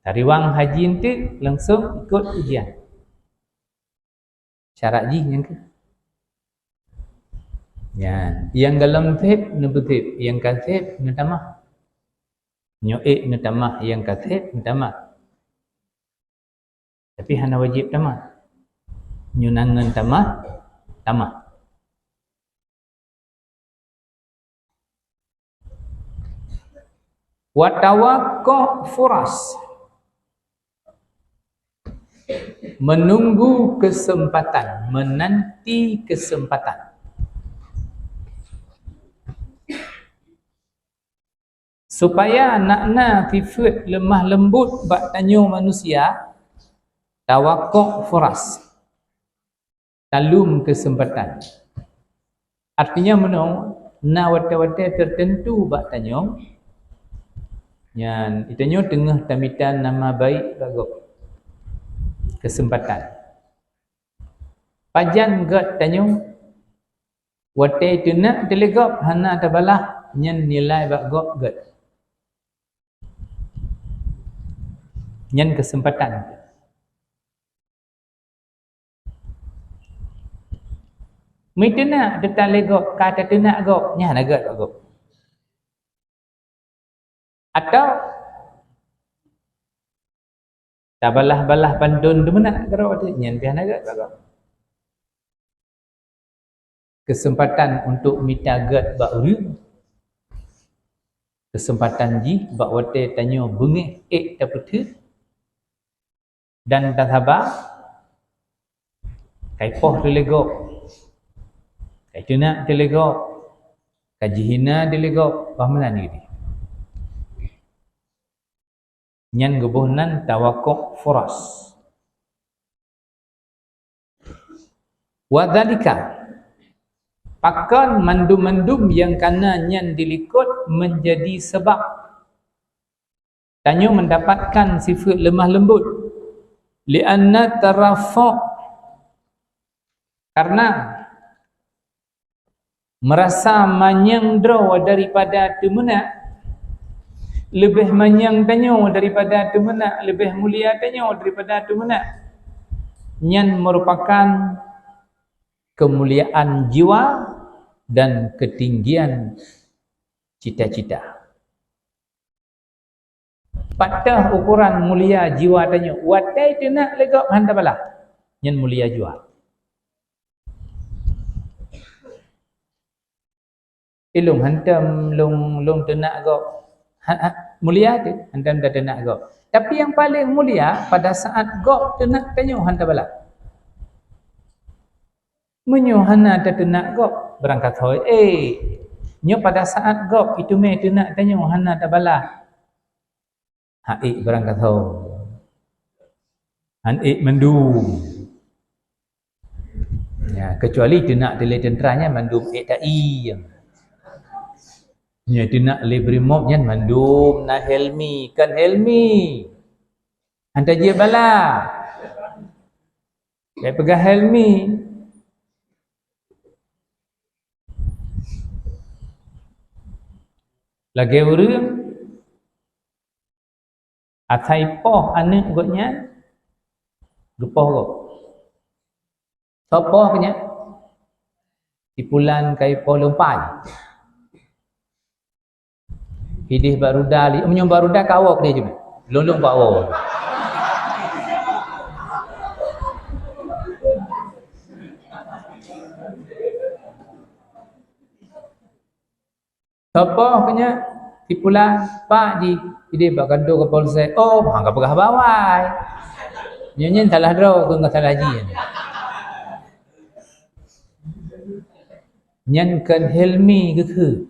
Tariwang haji enteuk langsong ikot ujian. Syarat jih nyang kheueh. Ya, nyang gohlom sép neubeuséb, nyang ka sép neutamah. Nyoe ék neutamah, nyang ka sép neutamah. Tapi hana wajéb tamah. Nyoe nan ngon tamah, tamah. Wa tawaqqu' furas. Menunggu kesempatan, menanti kesempatan. Supaya nak na sifeuet lemah lembut bak tanyoe manusia, tawaqqu' furas. Talum kesempatan. Artinya meunoe, na watée-watée teuteuntu bak tanyoe, nyan tanyoe teungoh tamita nama baik bak gob. Kesempatan. Pajan gét tanyoe, watée teunak teuligop hana tabalah, nyan nilai bak gob gét. Nyan kesempatan. Meuteunak teutalé gob, ka tateunak gob, nyan hana gét bak gob. Atau tabalah-balah panton teumeunak keudroe teuh, nyan pih hana gét bak gob. Keuseumpatan untuk mita gét bak ureuëng, keuseumpatan jih bak watée tanyoe beungéh ék tapeuteuet dan tasaba, kai poh teuh lé gob, kai teunak teuh lé gob, ka jihina teuh lé gob, bah meunan jih. Nyan geuboh nan tawakok furas. Wadzalika, pakon mandum-mandum nyang kana nyan dilikot menjadi sebab tanyoe mendapatkan sifat lemah lembut, lianna tarafa, karena merasa manyang droe daripada teumeunak, leubeh manyang tanyoe daripada teumeunak, leubeh mulia tanyoe daripada teumeunak, nyan merupakan kemuliaan jiwa dan ketinggian cita-cita. Pat teuh ukuran mulia jiwa tanyoe, watée teunak lé gob hana tabalah, nyan mulia jiwa. Ilong hantom long long teunak gob, ha, ha, mulia teuh hantom teunak gob. Tapi nyang paleng mulia pada saat gob teunak tanyoe hana tabalah. Meunyoe hana tateunak gob, beurangkasoe ék. Nyoe pada saat gob iteumé teunak tanyoe hana tabalah, ha ék beurangkasoe. Han ék mandum. Ya, kecuali teunak teuh lé teuntra nyan mandum ék tai. Nyoe teunak lé brimob nyan mandum na helmi, kon helmi. Hana jeuet bala. Bék peugah helmi. Lagée ureuëng asai poh aneuëk gobnyan, geupoh gob. Soe poh keu nyan? Si pulan kai poh lôn pai. Idéh bak ruda li, meunyoe bak ruda ka woe keudéh jeuet. Lôn-lôn bak woe. Soe poh keu nyan? Si pulan, pak jih, idéh bak kantô keu polsek. Oh, hana ka peugah bak awai. Nyan, nyan salah droe, kon salah jih. Nyan kon helmi geukheun.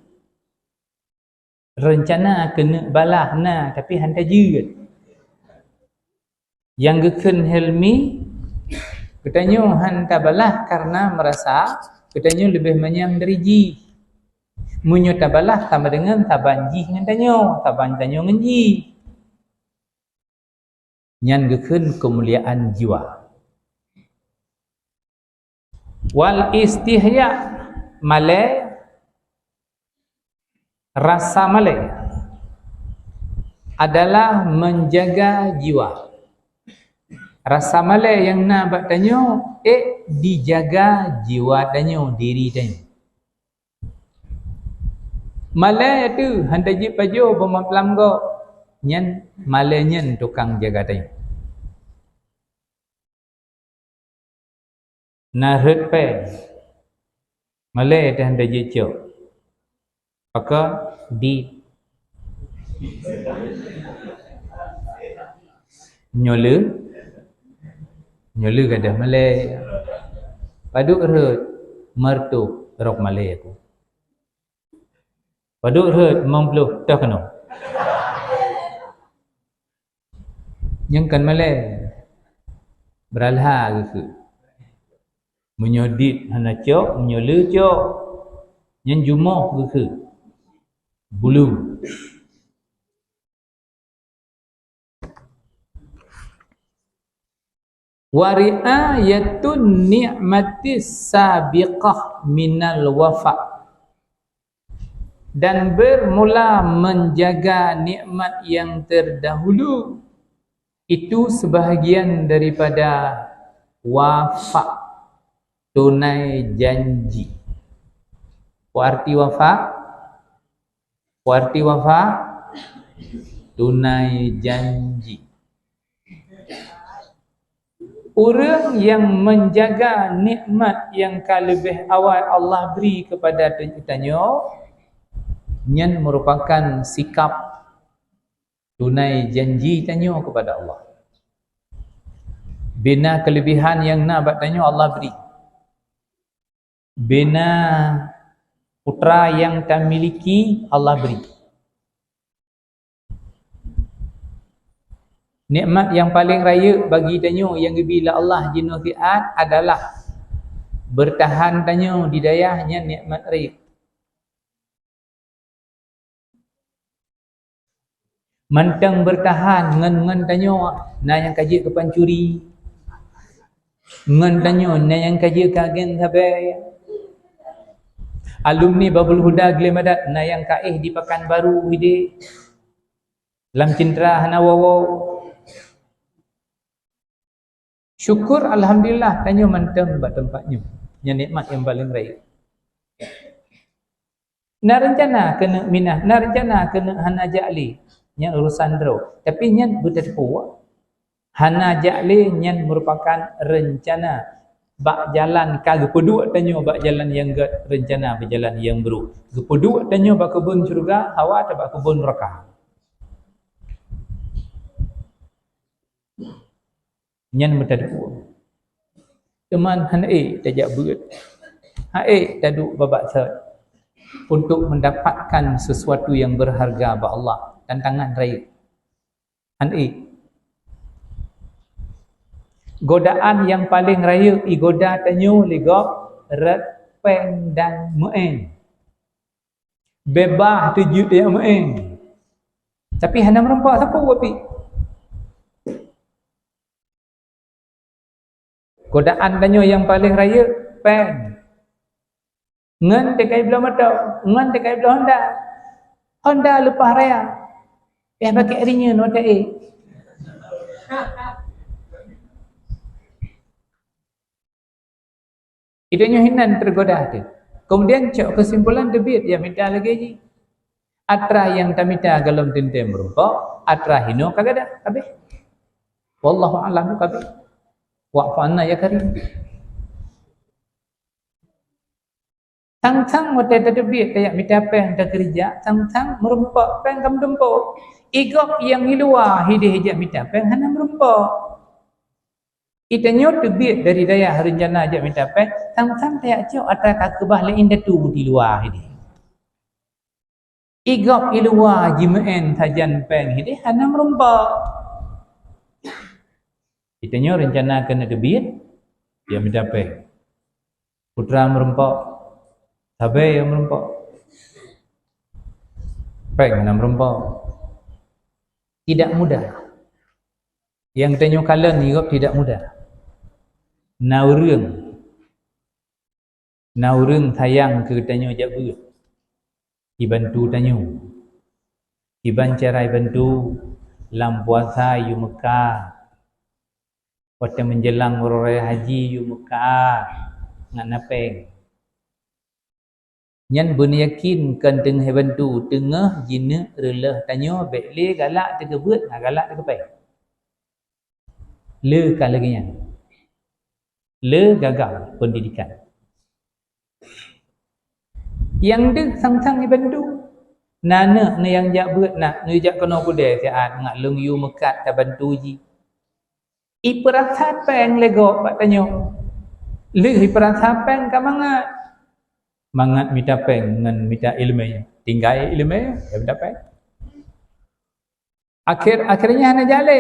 Reuncana keuneuk balah na, tapi hana jeuet. Nyang geukheun helmi, geutanyoe hana tabalah kareuna meurasa geutanyoe leubeh manyang dari jih. Meunyoe tabalah sama deungon saban jih ngon tanyoe, saban tanyoe ngon jih. Nyan geukheun keumuliaan jiwa. Wal istihya, malée, rasa malée adalah menjaga jiwa. Rasa malée nyang na bak tanyoe, ék dijaga jiwa tanyoe, diri tanyoe. Malée teuh hana jeuet pajoh bak malam gob, nyan malée nyan tukang jaga tanyoe. Na rhot péng, malée teuh hana jeuet cok. Pakon di Nyoe le, nyoe le gadôh malée. Padub rhot, meureutoh rok malée aku. Padub rhot, limong ploh toh keunoe. Nyang kon malée, beuralha geukheun. Meunyoe dit hana cok, meunyoe le cok, nyan jumoh geukheun. Bulu. Wa ri'ayatun ni'matis sabiqah minal wafa. Dan bermula menjaga nikmat yang terdahulu itu sebahagian daripada wafa, tunai janji. Apa arti wafa? Apa arti wafa? Tunai janji. Ureuëng nyang menjaga nikmat nyang ka leubeh awai Allah bri keupada tanyoe, nyan meurupakan sikap tunai janji tanyoe keupada Allah. Bina keuleubehan nyang na bak tanyoe Allah bri. Bina putra nyang tamiliki Allah bri. Nikmat nyang paleng rayeuk bagi tanyoe nyang geubri lé Allah jinoe siat adalah beurtahan tanyoe di dayah nyan nikmat rayeuk. Mantong beurtahan ngon, ngon tanyoe na nyang ka jeuet keu pancuri, ngon tanyoe na nyang ka jeuet keu agen sabe. Alumni Babul Huda Glemadat na nyang ka éh di Pakanbaru hideh, lam cintra hana woe-woe. Syukur alhamdulillah tanyoe mantong bak teumpat nyoe. Nyan nikmat nyang paleng rayeuk. Na reuncana keuneuk minah, na reuncana keuneuk hana jak lé, nyan urusan droe. Tapi nyan beuteupeue. Hana jak lé nyan meurupakan reuncana bak jalan ka geupeuduek tanyoe bak jalan nyang gét, reuncana bak jalan nyang brok. Geupeuduek tanyoe bak keubon syeuruga, hawa ta bak keubon neuraka. Nyan meuteupeue. Teuma hana ék tajak beuet. Hana ék taduek babak sot untuk mendapatkan sesuatu yang berharga bak Allah, tantangan rayeuk. Hana ék. Godaan nyang paleng rayeuk igoda tanyoe lé gob rot péng dan meu'en. Beubaih teujeuet tajak meu'en. Tapi hana meureumpok sapeue pih. Godaan tanyoe nyang paleng rayeuk péng. Ngon teuka bloe moto, ngon teuka bloe Honda. Honda leupah raya. Eh, pakai rinyeun watèe éh. Itu nyoe hinan teugoda teuh. Kemudian cok keusimpulan teubiet jak mita lagèe jih. Atra nyang tamita gohlom teuntèe meurumpok, atra hinoe ka gadoh, habéh. Wallahu a'lam bishawab. Wa'fu 'anna ya karim. Sang-sang watèe tateubiet tajak mita péng takeurija, sang-sang meurumpok péng ka meutumpôk. Igob nyang i luwa hideh jak mita péng hana meurumpok. Itanyoe teubiet dari dayah reuncana jak mita péng, sang-sang tajak cok atra ka keubah lé indatu di luwa hideh. Igob i luwa jimeu'en sajan péng hideh hana meurumpok. Itanyoe reuncana keuneuk teubiet, jak mita péng. Putra meurumpok, sabe nyang meurumpok. Péng hana meurumpok. Tidak mudah. Nyang tanyoe kalon nibak tidak mudah. Na ureueng, na ureueng sayang keu tanyoe jak beuet, ibantu tanyoe. Iban cara ibantu, lam puasa yue meukat, watèe meunjeulang uroe raya haji yue meukat ngon na péng. Nyan beuneuyakin kon teungoh bantu, teungoh jineuk reuloh tanyoe bék lé galak teukeubeuet ngon galak teukeupéng. Le ka lagèe nyan. Le gagal pendidikan. Nyang deuh sang-sang jibantu. Na aneuk nyang jak beuet na, neujak keunoe keudè siat ngat lôn yue meukat tabantu jih. Ipeurasa péng lé gob bak tanyoe. Lheueh ipeurasa péng ka mangat. Mangat mita péng ngon mita ileumèe. Tinggai ileumèe, ya mita péng. Akhir, akhirnya hana jalè.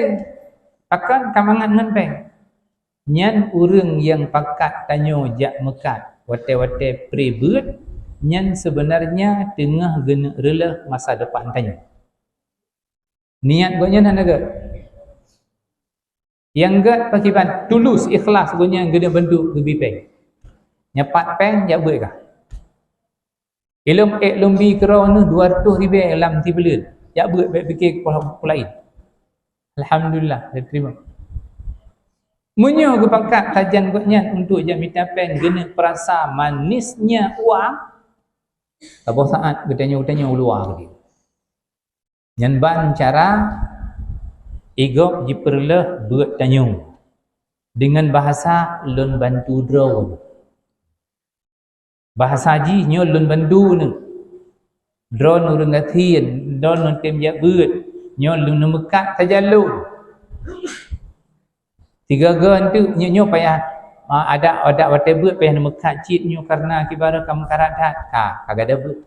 Pakon ka mangat ngon péng. Nyan ureueng nyang pakat tanyoe jak meukat watèe-watèe pré beuet, nyan sebenarnya teungoh geuneuk reuloh masa depan tanyoe. Niat gobnyan hana gèt. Nyang gèt pakriban, tulus, ikhlas gobnyan geuneuk bantu geubri péng. Nyapat péng jak beuet kah. Ilôn ék lôn bi keudroe neuh dua reutôh ribèe lam sibuleuen. Jak beuet bék pike peulaén. Alhamdulillah, diterima. Meunyoe geupakat sajan gobnyan untuk jak mita péng geuneuk peurasa manisnya uang, saboh saat geutanyoe-tanyoe u luwa keudéh. Nyan ban cara i gob jipeureuloh beuet tanyoe deungon bahasa lôn bantu droe. Bahasa jih nyoe lôn bantu neuh. Droeneuh ureuëng gasien, droeneuh tem jak beuet, nyoe lôn neumeukat sajan lôn. Tiga-tiga nyoe, nyoe payah, ah, adak, adak watée beuet payah neumeukat cit nyoe, karena kiban ka meukarat that, ka, ka gadôh beuet.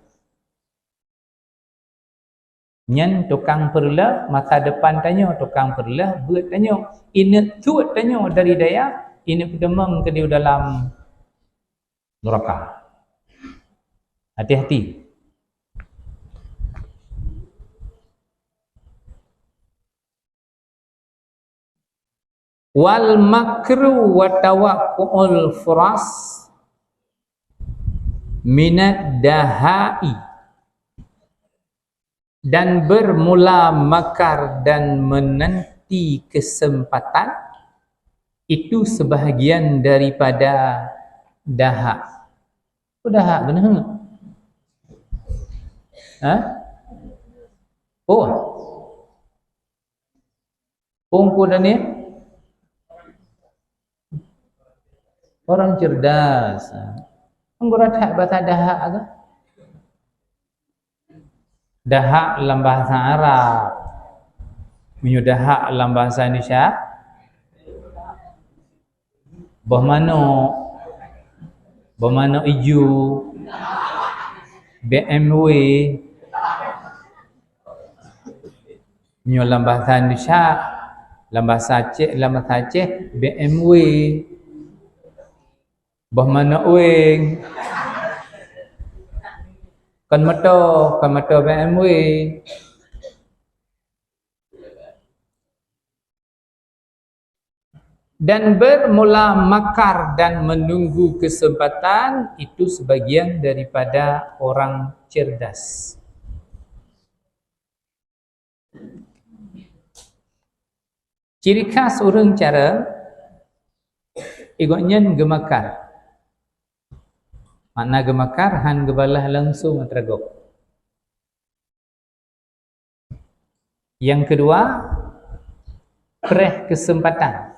Nyan tukang peureuloh masa depan tanyoe, tukang peureuloh beuet tanyoe. Ineuëk tuet tanyoe dari dayah, ineuëk peuteumong keudeh dalam neraka. Hati-hati. Wal makru wa tawaqqu'ul furas minad dahai, dan bermula makar dan menanti kesempatan itu sebahagian daripada daha. Apa daha keuneuk? Ha? Oh. Ungku Daniel? Orang cerdas. Anggora that bahasa dahak ke? Dahak lam bahasa Arab. Meunyoe dahak lam bahasa Indonesia, boh manok, boh manok ijo, B M W. Nyoe lam bahasa Indonesia, lam bahasa Aceh, lam bahasa Aceh, B M W. Boh manok weng. Kon moto, kon moto B M W. Dan bermula makar dan menunggu kesempatan itu sebagian daripada orang cerdas. Ciri khas ureuëng cara, gobnyan geumakar. Makna geumakar, han geubalah langsung atra gob. Nyang keudua, preh keuseumpatan.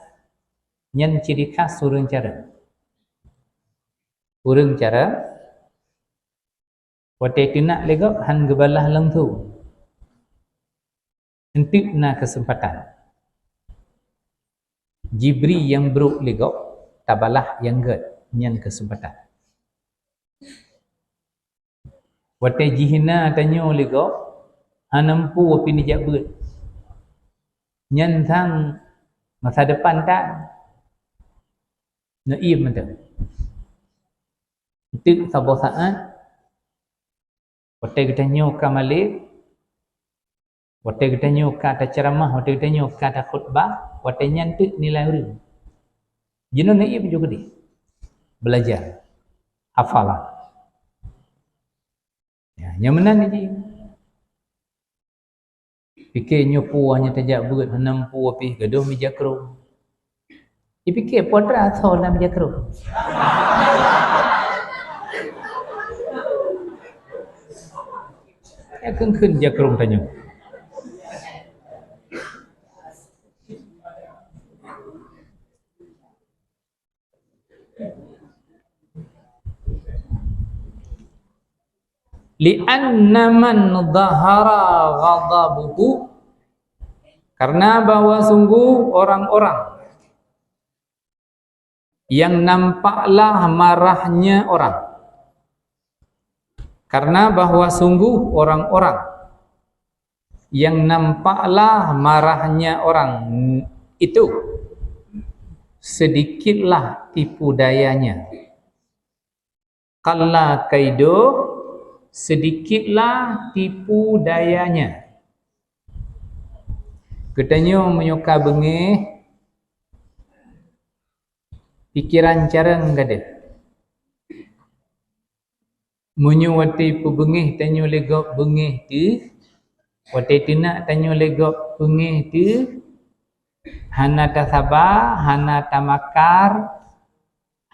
Nyan ciri khas ureuëng cara. Ureuëng cara, watée teunak lé gob han geubalah langsung. Eunteuk na keuseumpatan. Jibri nyang brok lé gob, tabalah nyang gét, nyan keuseumpatan. Watée jihina tanyoe lé gob, hana mampu pih neujak beuet. Nyan sang masa depan tan. Neuiem mantong. Eunteuk saboh saát, watée geutanyoe ka malée, watée geutanyoe ka taceuramah, watée geutanyoe ka takhutbah, watée nyan teuk nilai ureuëng. Jinoe neuiem ju keudeh. Belajar. Hafalan. Ya, nyang meunan jih. Pike nyoe peue nyang tajak beuet hana mampu pih gadôh meujakrong. Ipike peue atra asoe lam jakrong. Ya kheun-kheun jakrong tanyoe. Li'anna man dhahara ghadabuhu, karena bahwa sungguh orang-orang yang nampaklah marahnya orang, karena bahwa sungguh orang-orang yang nampaklah marahnya orang itu, sedikitlah tipu dayanya. Qalla kaiduhu, sedikitlah tipu dayanya. Geutanyoe meunyoe ka beungéh, pikeran carông gadôh. Meunyoe watée peubeungéh tanyoe lé gob beungéh teuh, watée teunak tanyoe lé gob beungéh teuh, hana tasaba, hana tamakar,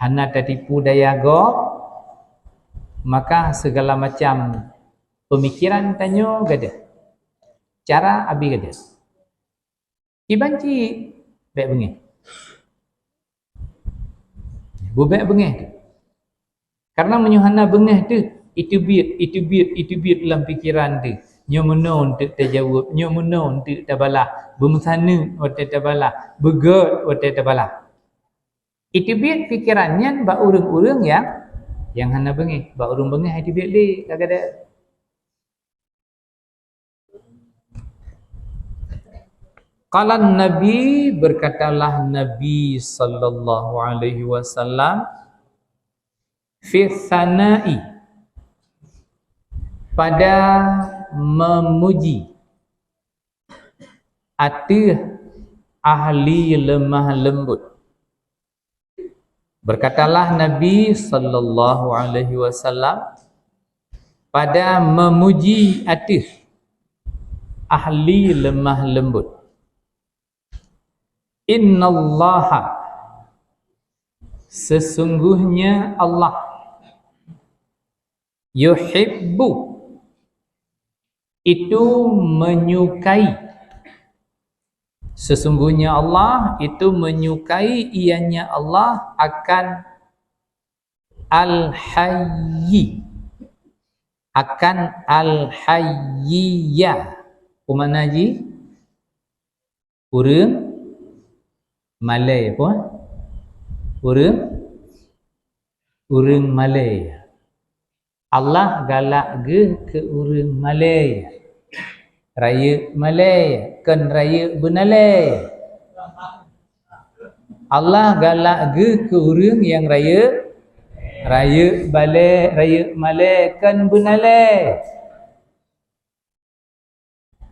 hana tatipu daya gob, maka segala macam pemikiran tanyoe gadôh. Cara Abi Gadis. Iban cit bèk beungèh. Bubèk beungèh tu. Karena meunyoe hana beungèh tu, iteubiet, iteubiet, iteubiet lam pikeran tu. Nyoe meunoe eunteuk tajaweueb, nyoe meunoe eunteuk tabalah, beumeusaneut watèe tabalah, beugèt watèe tabalah. Iteubiet pikeran nyan bak ureueng-ureueng nyang, nyang hana beungèh. Bak ureueng beungèh iteubiet lé, kadang-kadang. Qalan Nabi, berkatalah Nabi sallallahu alaihi wasallam, fi tsana'i, pada memuji ateueh ahli lemah lembut. Berkatalah Nabi sallallahu alaihi wasallam pada memuji ateueh ahli lemah lembut. Innallaha, sesungguhnya Allah, yuhibbu, itu menyukai. Sesungguhnya Allah itu menyukai, ianya Allah akan al-hayyi, akan al-hayyiya. Peue makna jih? Ureueng malèe apa? Ureueng, ureueng malèe. Allah galak geuh keu ureueng malèe. Rayeuk malèe, kon rayeuk beunalèe. Allah galak geuh keu ureueng nyang rayeuk, rayeuk balèe, rayeuk malèe, kon beunalèe.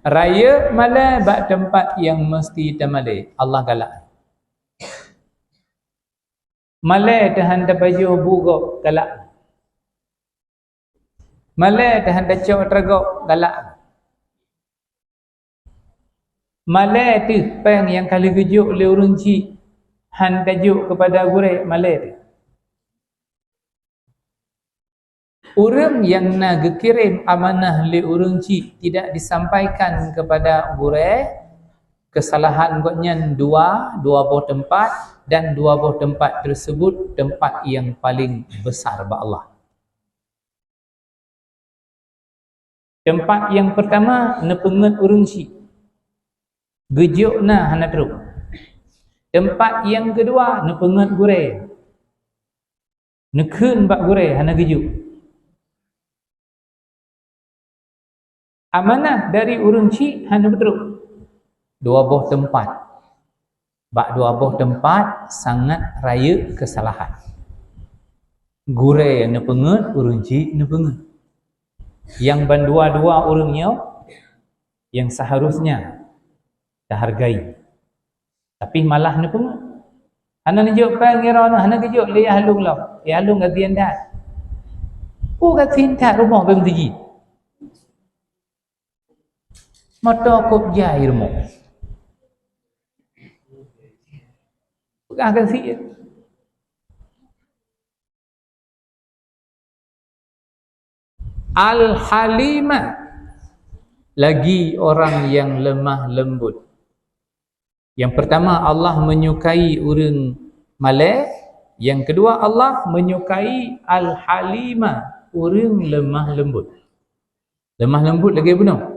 Rayeuk malèe bak teumpat nyang meusti tamalèe, Allah galak. Malèe teuh han tapajoh bu gob, galak. Malèe teuh han tacok atra gob, galak. Malèe teuh péng nyang ka lheueh geujok lé ureueng chik, han tajok keupada gurèe, malèe teuh. Ureueng nyang na geukirém amanah lé ureueng chik tidak disampaikan kepada gurèe, kesalahan gobnyan dua, dua boh teumpat, dan dua boh teumpat tersebut teumpat nyang paling besar bak Allah. Teumpat nyang peurtama neupeungeut ureueng chik. Geujok na hana trok. Teumpat nyang keudua neupeungeut gurèe. Neukheun bak gurèe hana geujok. Amanah dari ureueng chik hana beutrok. Dua boh teumpat. Bak dua boh teumpat sangat rayeuk keusalahan. Gurèe neupeungeut, ureueng chik neupeungeut. Nyang bandua-dua ureueng nyoe nyang seharusnya tahargai. Tapi malah neupeungeut. Hana neujok péng ngira na, hana geujok lé yah lôn lom. Yah lôn gasien that. Oh, gasien that rumoh bèk meutuji. Moto kôb jai rumoh. Peugah gasien. Al-Halimah, lagi orang yang lemah lembut. Yang pertama, Allah menyukai ureueng malèe. Yang kedua, Allah menyukai Al-Halimah, ureueng lemah lembut. Lemah lembut lagèe bunoe.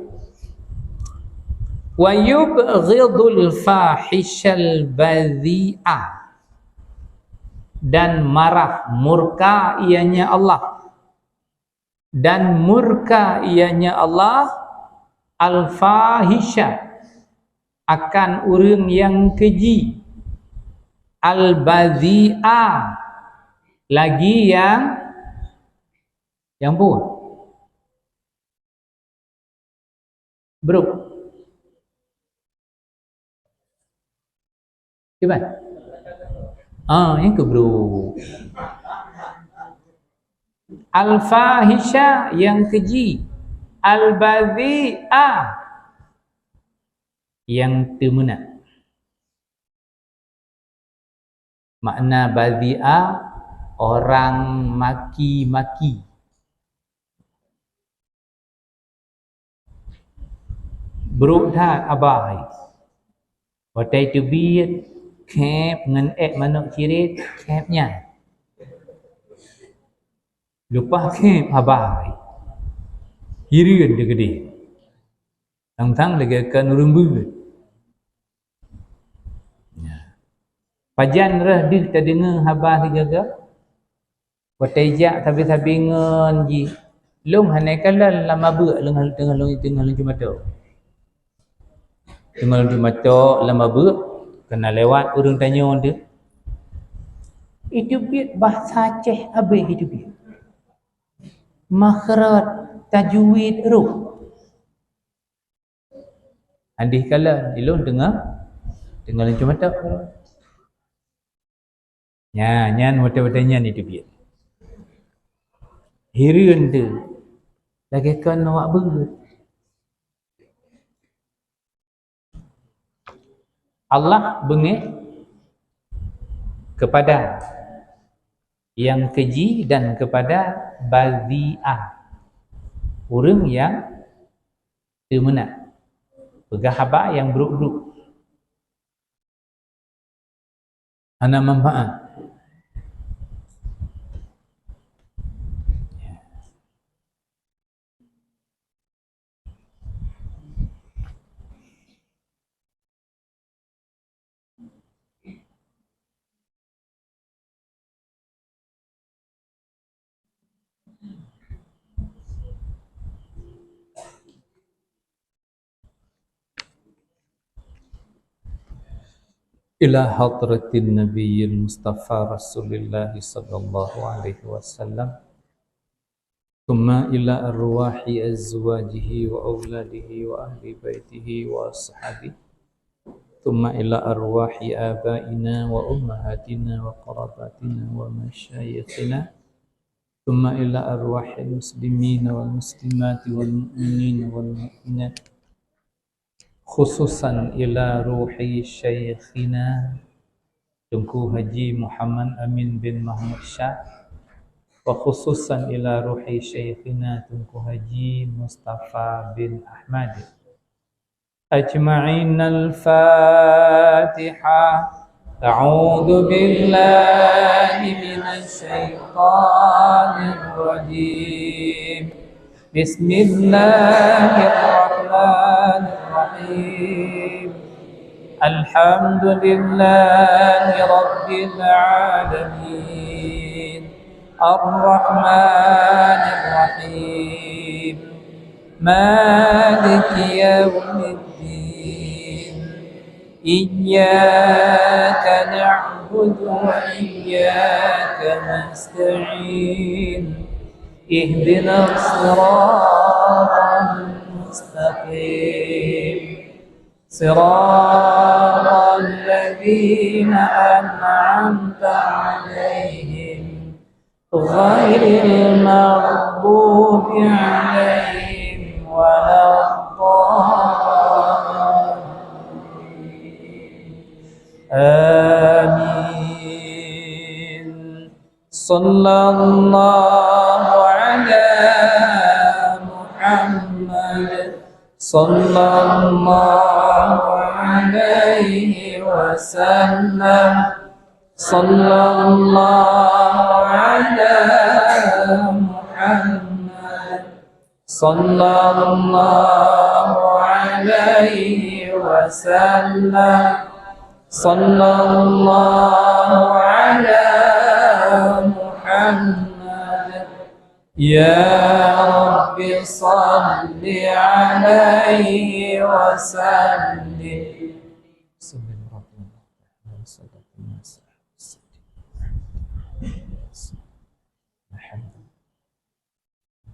Wa yubghidul fahishal badhi'a. Dan marah, murka ianya Allah. Dan murka ianya Allah al-fahisha, akan ureueng nyang keji, al-badhi'a, lagi nyang, nyang peue? Brok. Kiban? Ah, nyang keu brok. Al-fahisha, nyang keji. Al-badhi'a, nyang teumeunak. Makna badhi'a, orang maki-maki. Brok that haba hai. Watèe teubiet, khép ngon èk manok cirét, khép nyan. Leupah khép haba hai. Hireuen teuh keudéh. Sang-sang lagèe kon ureueng beuet. Pajan rhah deuh tadeungoe haba sigaga? Watèe jak sabe-sabe ngon jih, lôn hana kalon lam abeuek, lôn teungoh lôn, teungoh lôn cumatok. Teungoh lôn cumatok lam abeuek, ka na lewat ureueng tanyoe teuh. Iteubiet bahasa Aceh abéh iteubiet. Makhraj, tajwid, huruf. Hadih kalon, ilôn teungoh, teungoh lôn cumatok. Nyan, nyan watèe-watèe nyan iteubiet. Hireuen teuh. Lagèe kon awak beuet. Allah beungéh kepada nyang keji dan kepada badhi'ah, ureueng nyang teumeunak, peugah haba nyang brok-brok. Hana manfaat. إلى حضرة النبي المصطفى رسول الله صلى الله عليه وسلم، ثم إلى أرواح أزواجه وأولاده وأهل بيته وأصحابه، ثم إلى أرواح آبائنا وأمهاتنا وقراباتنا ومشايخنا، ثم إلى أرواح المسلمين والمسلمات والمؤمنين والمؤمنات، خصوصا إلى روح شيخنا Teungku Haji Muhammad Amin bin Mahmud Syah, وخصوصا إلى روح شيخنا Teungku Haji Mustafa bin Ahmad. أجمعين. الفاتحة. أعوذ بالله من الشيطان الرجيم. بسم الله الرحمن الرحيم. الحمد لله رب العالمين. الرحمن الرحيم. مالك يوم الدين. إياك نعبد وإياك نستعين. اهدنا الصراط المستقيم. صراط الذين أنعمت عليهم غير المغضوب عليهم ولا الضالين. آمين. صلى الله على محمد. صلى الله عليه وسلم. صلى الله على محمد. صلى الله عليه وسلم. صلى الله على محمد. يا رب صل عليه وسلم. بسم الله الرحمن الرحيم. صدق الناس. الحمد لله.